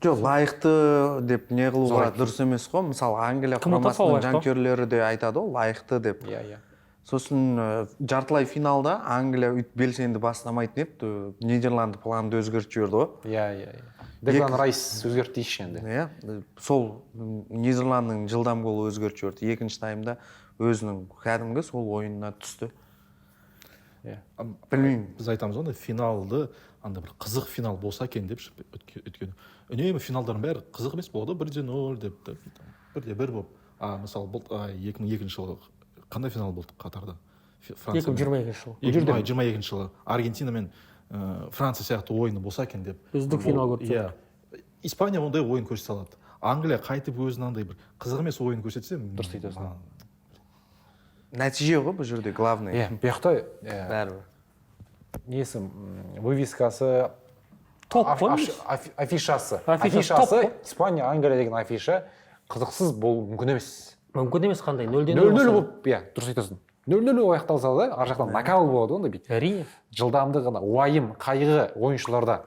[SPEAKER 4] Жоқ, лайықты деп не қылуға дұрыс емес қой. Мысалы, Англия
[SPEAKER 1] Кім ұтады, сол
[SPEAKER 4] құрамасының
[SPEAKER 1] лайықты ғой.
[SPEAKER 4] жанкүйерлері де айтады ғой лайықты деп.
[SPEAKER 3] иә иә
[SPEAKER 4] Сосын жартылай финалда Англия өйтіп белсенді бастамайтын еді, Нидерланды планды өзгертіп жіберді ғой.
[SPEAKER 3] иә иә иә Деклан Райс өзгертті дейікші енді.
[SPEAKER 4] Иә, сол Нидерландының жылдам голы өзгертіп жіберді. Екінші таймда өзінің кәдімгі сол ойынына түсті. Білмеймін.
[SPEAKER 5] Біз айтамыз ғой, андай финалды, андай бір қызық финал болса екен деп ше, өйткені үнемі финалдардың бәрі қызық емес болады ғой, 1:0 деп та, 1:1 болып. А мысалы, бұл 2002 жылы қандай финал болды Катарда?
[SPEAKER 1] 2022 жылы.
[SPEAKER 5] 2022 жылы Аргентина мен Франция сияқты ойыны болса екен деп.
[SPEAKER 1] Үздік финал көріп.
[SPEAKER 5] Иә, Испания ондай ойын көрсете алады. Англия қайтып өзінің андай бір қызық емес ойын көрсетсе.
[SPEAKER 3] Дұрыс айтасың.
[SPEAKER 4] Нәтиже ғой бұл жерде главный.
[SPEAKER 3] Иә, бұл жақта
[SPEAKER 4] Бәрібір.
[SPEAKER 3] несі, вывескасы
[SPEAKER 1] Топ қой.
[SPEAKER 3] Афишасы.
[SPEAKER 1] Афишасы топ
[SPEAKER 3] Афишасы
[SPEAKER 1] қой.
[SPEAKER 3] Испания, Англия деген афиша қызықсыз болуы мүмкін емес.
[SPEAKER 1] Мүмкін емес. Қандай, 0:0
[SPEAKER 3] 0:0
[SPEAKER 1] болса?
[SPEAKER 3] Болып, иә, дұрыс айтасың, 0:0 аяқталса да, ар жақтан накал болады ғой онда бүйтіп.
[SPEAKER 1] Әрине.
[SPEAKER 3] Жылдамдық, ана уайым, қайғы ойыншыларда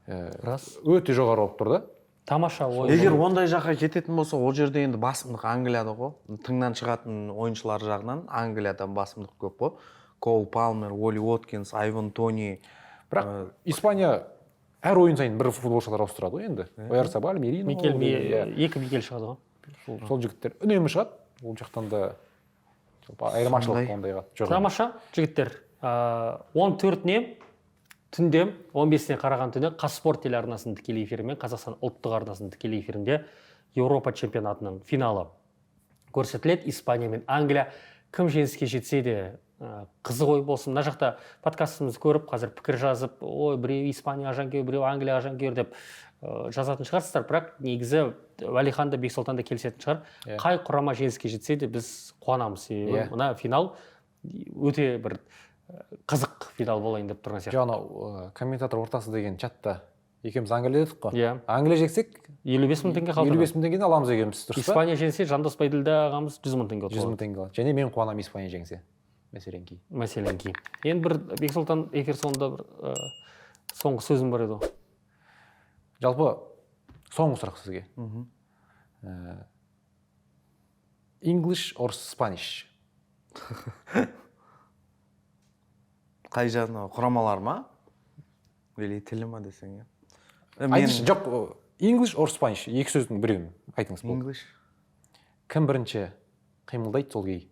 [SPEAKER 1] Рас.
[SPEAKER 3] өте жоғары болып тұр да.
[SPEAKER 1] Тамаша ойын.
[SPEAKER 4] Егер ондай жаққа кететін болса, ол жерде енді басымдық Англияда ғой. Тыңнан шығатын ойыншылар жағынан Англиядан басымдық көп қой: Коул Палмер, Оли Уоткинс, Айван Тони.
[SPEAKER 3] Бірақ Испания әр ойын сайын бір футболшылар ауыстырады ғой енді: Оярсабаль, Мерино.
[SPEAKER 1] Микель.
[SPEAKER 3] Иә.
[SPEAKER 1] Екі Микель шығады ғой.
[SPEAKER 3] Сол жігіттер үнемі шығады. Ол жақтан да жалпы айырмашылық ондайға жоқ.
[SPEAKER 1] Тамаша, жігіттер. 14-іне түнде, 15-іне қараған түні «Қазспорт» телеарнасының тікелей эфирі мен Қазақстан ұлттық арнасының тікелей эфирінде Еуропа чемпионатының финалы көрсетіледі: Испания мен Англия. Кім жеңіске жетсе де, қызық ой болсын. Мына жақта подкастымызды көріп, қазір пікір жазып, ой, біреу Испанияға жанкүйер, біреу Англияға жанкүйер деп жазатын шығарсыздар. Бірақ негізі Уәлихан да, Бексұлтан да келісетін шығар. Қай құрама жеңіске жетсе де, біз қуанамыз, себебі мына финал өте бір қызық финал болайын деп тұрған сияқты.
[SPEAKER 3] Жоқ, анау комментатор ортасы деген чатта екеуміз Англия дедік қой.
[SPEAKER 1] Иә.
[SPEAKER 3] Англия жеңсек,
[SPEAKER 1] 55 000 теңге қалды.
[SPEAKER 3] 55 000 теңгені аламыз екеуміз, дұрыс па?
[SPEAKER 1] Испания жеңсе, Жандос Байділда ағамыз 100 000 теңге
[SPEAKER 3] 100 000
[SPEAKER 1] ұтып.
[SPEAKER 3] теңге алады. Және мен қуанамын Испания жеңсе, мәселенки.
[SPEAKER 1] Мәселенки. Енді бір, Бексұлтан, эфир соңында бір соңғы сөзім бар еді ғой.
[SPEAKER 3] Жалпы соңғы сұрақ сізге. English or Spanish?
[SPEAKER 4] Қай жағына, құрамалар ма или тілі ма десең, иә. Мен
[SPEAKER 3] Айтыңызшы, жоқ, English or Spanish, екі сөздің біреуін айтыңыз, болды.
[SPEAKER 4] English.
[SPEAKER 3] Кім бірінші қимылдайды, сол гей.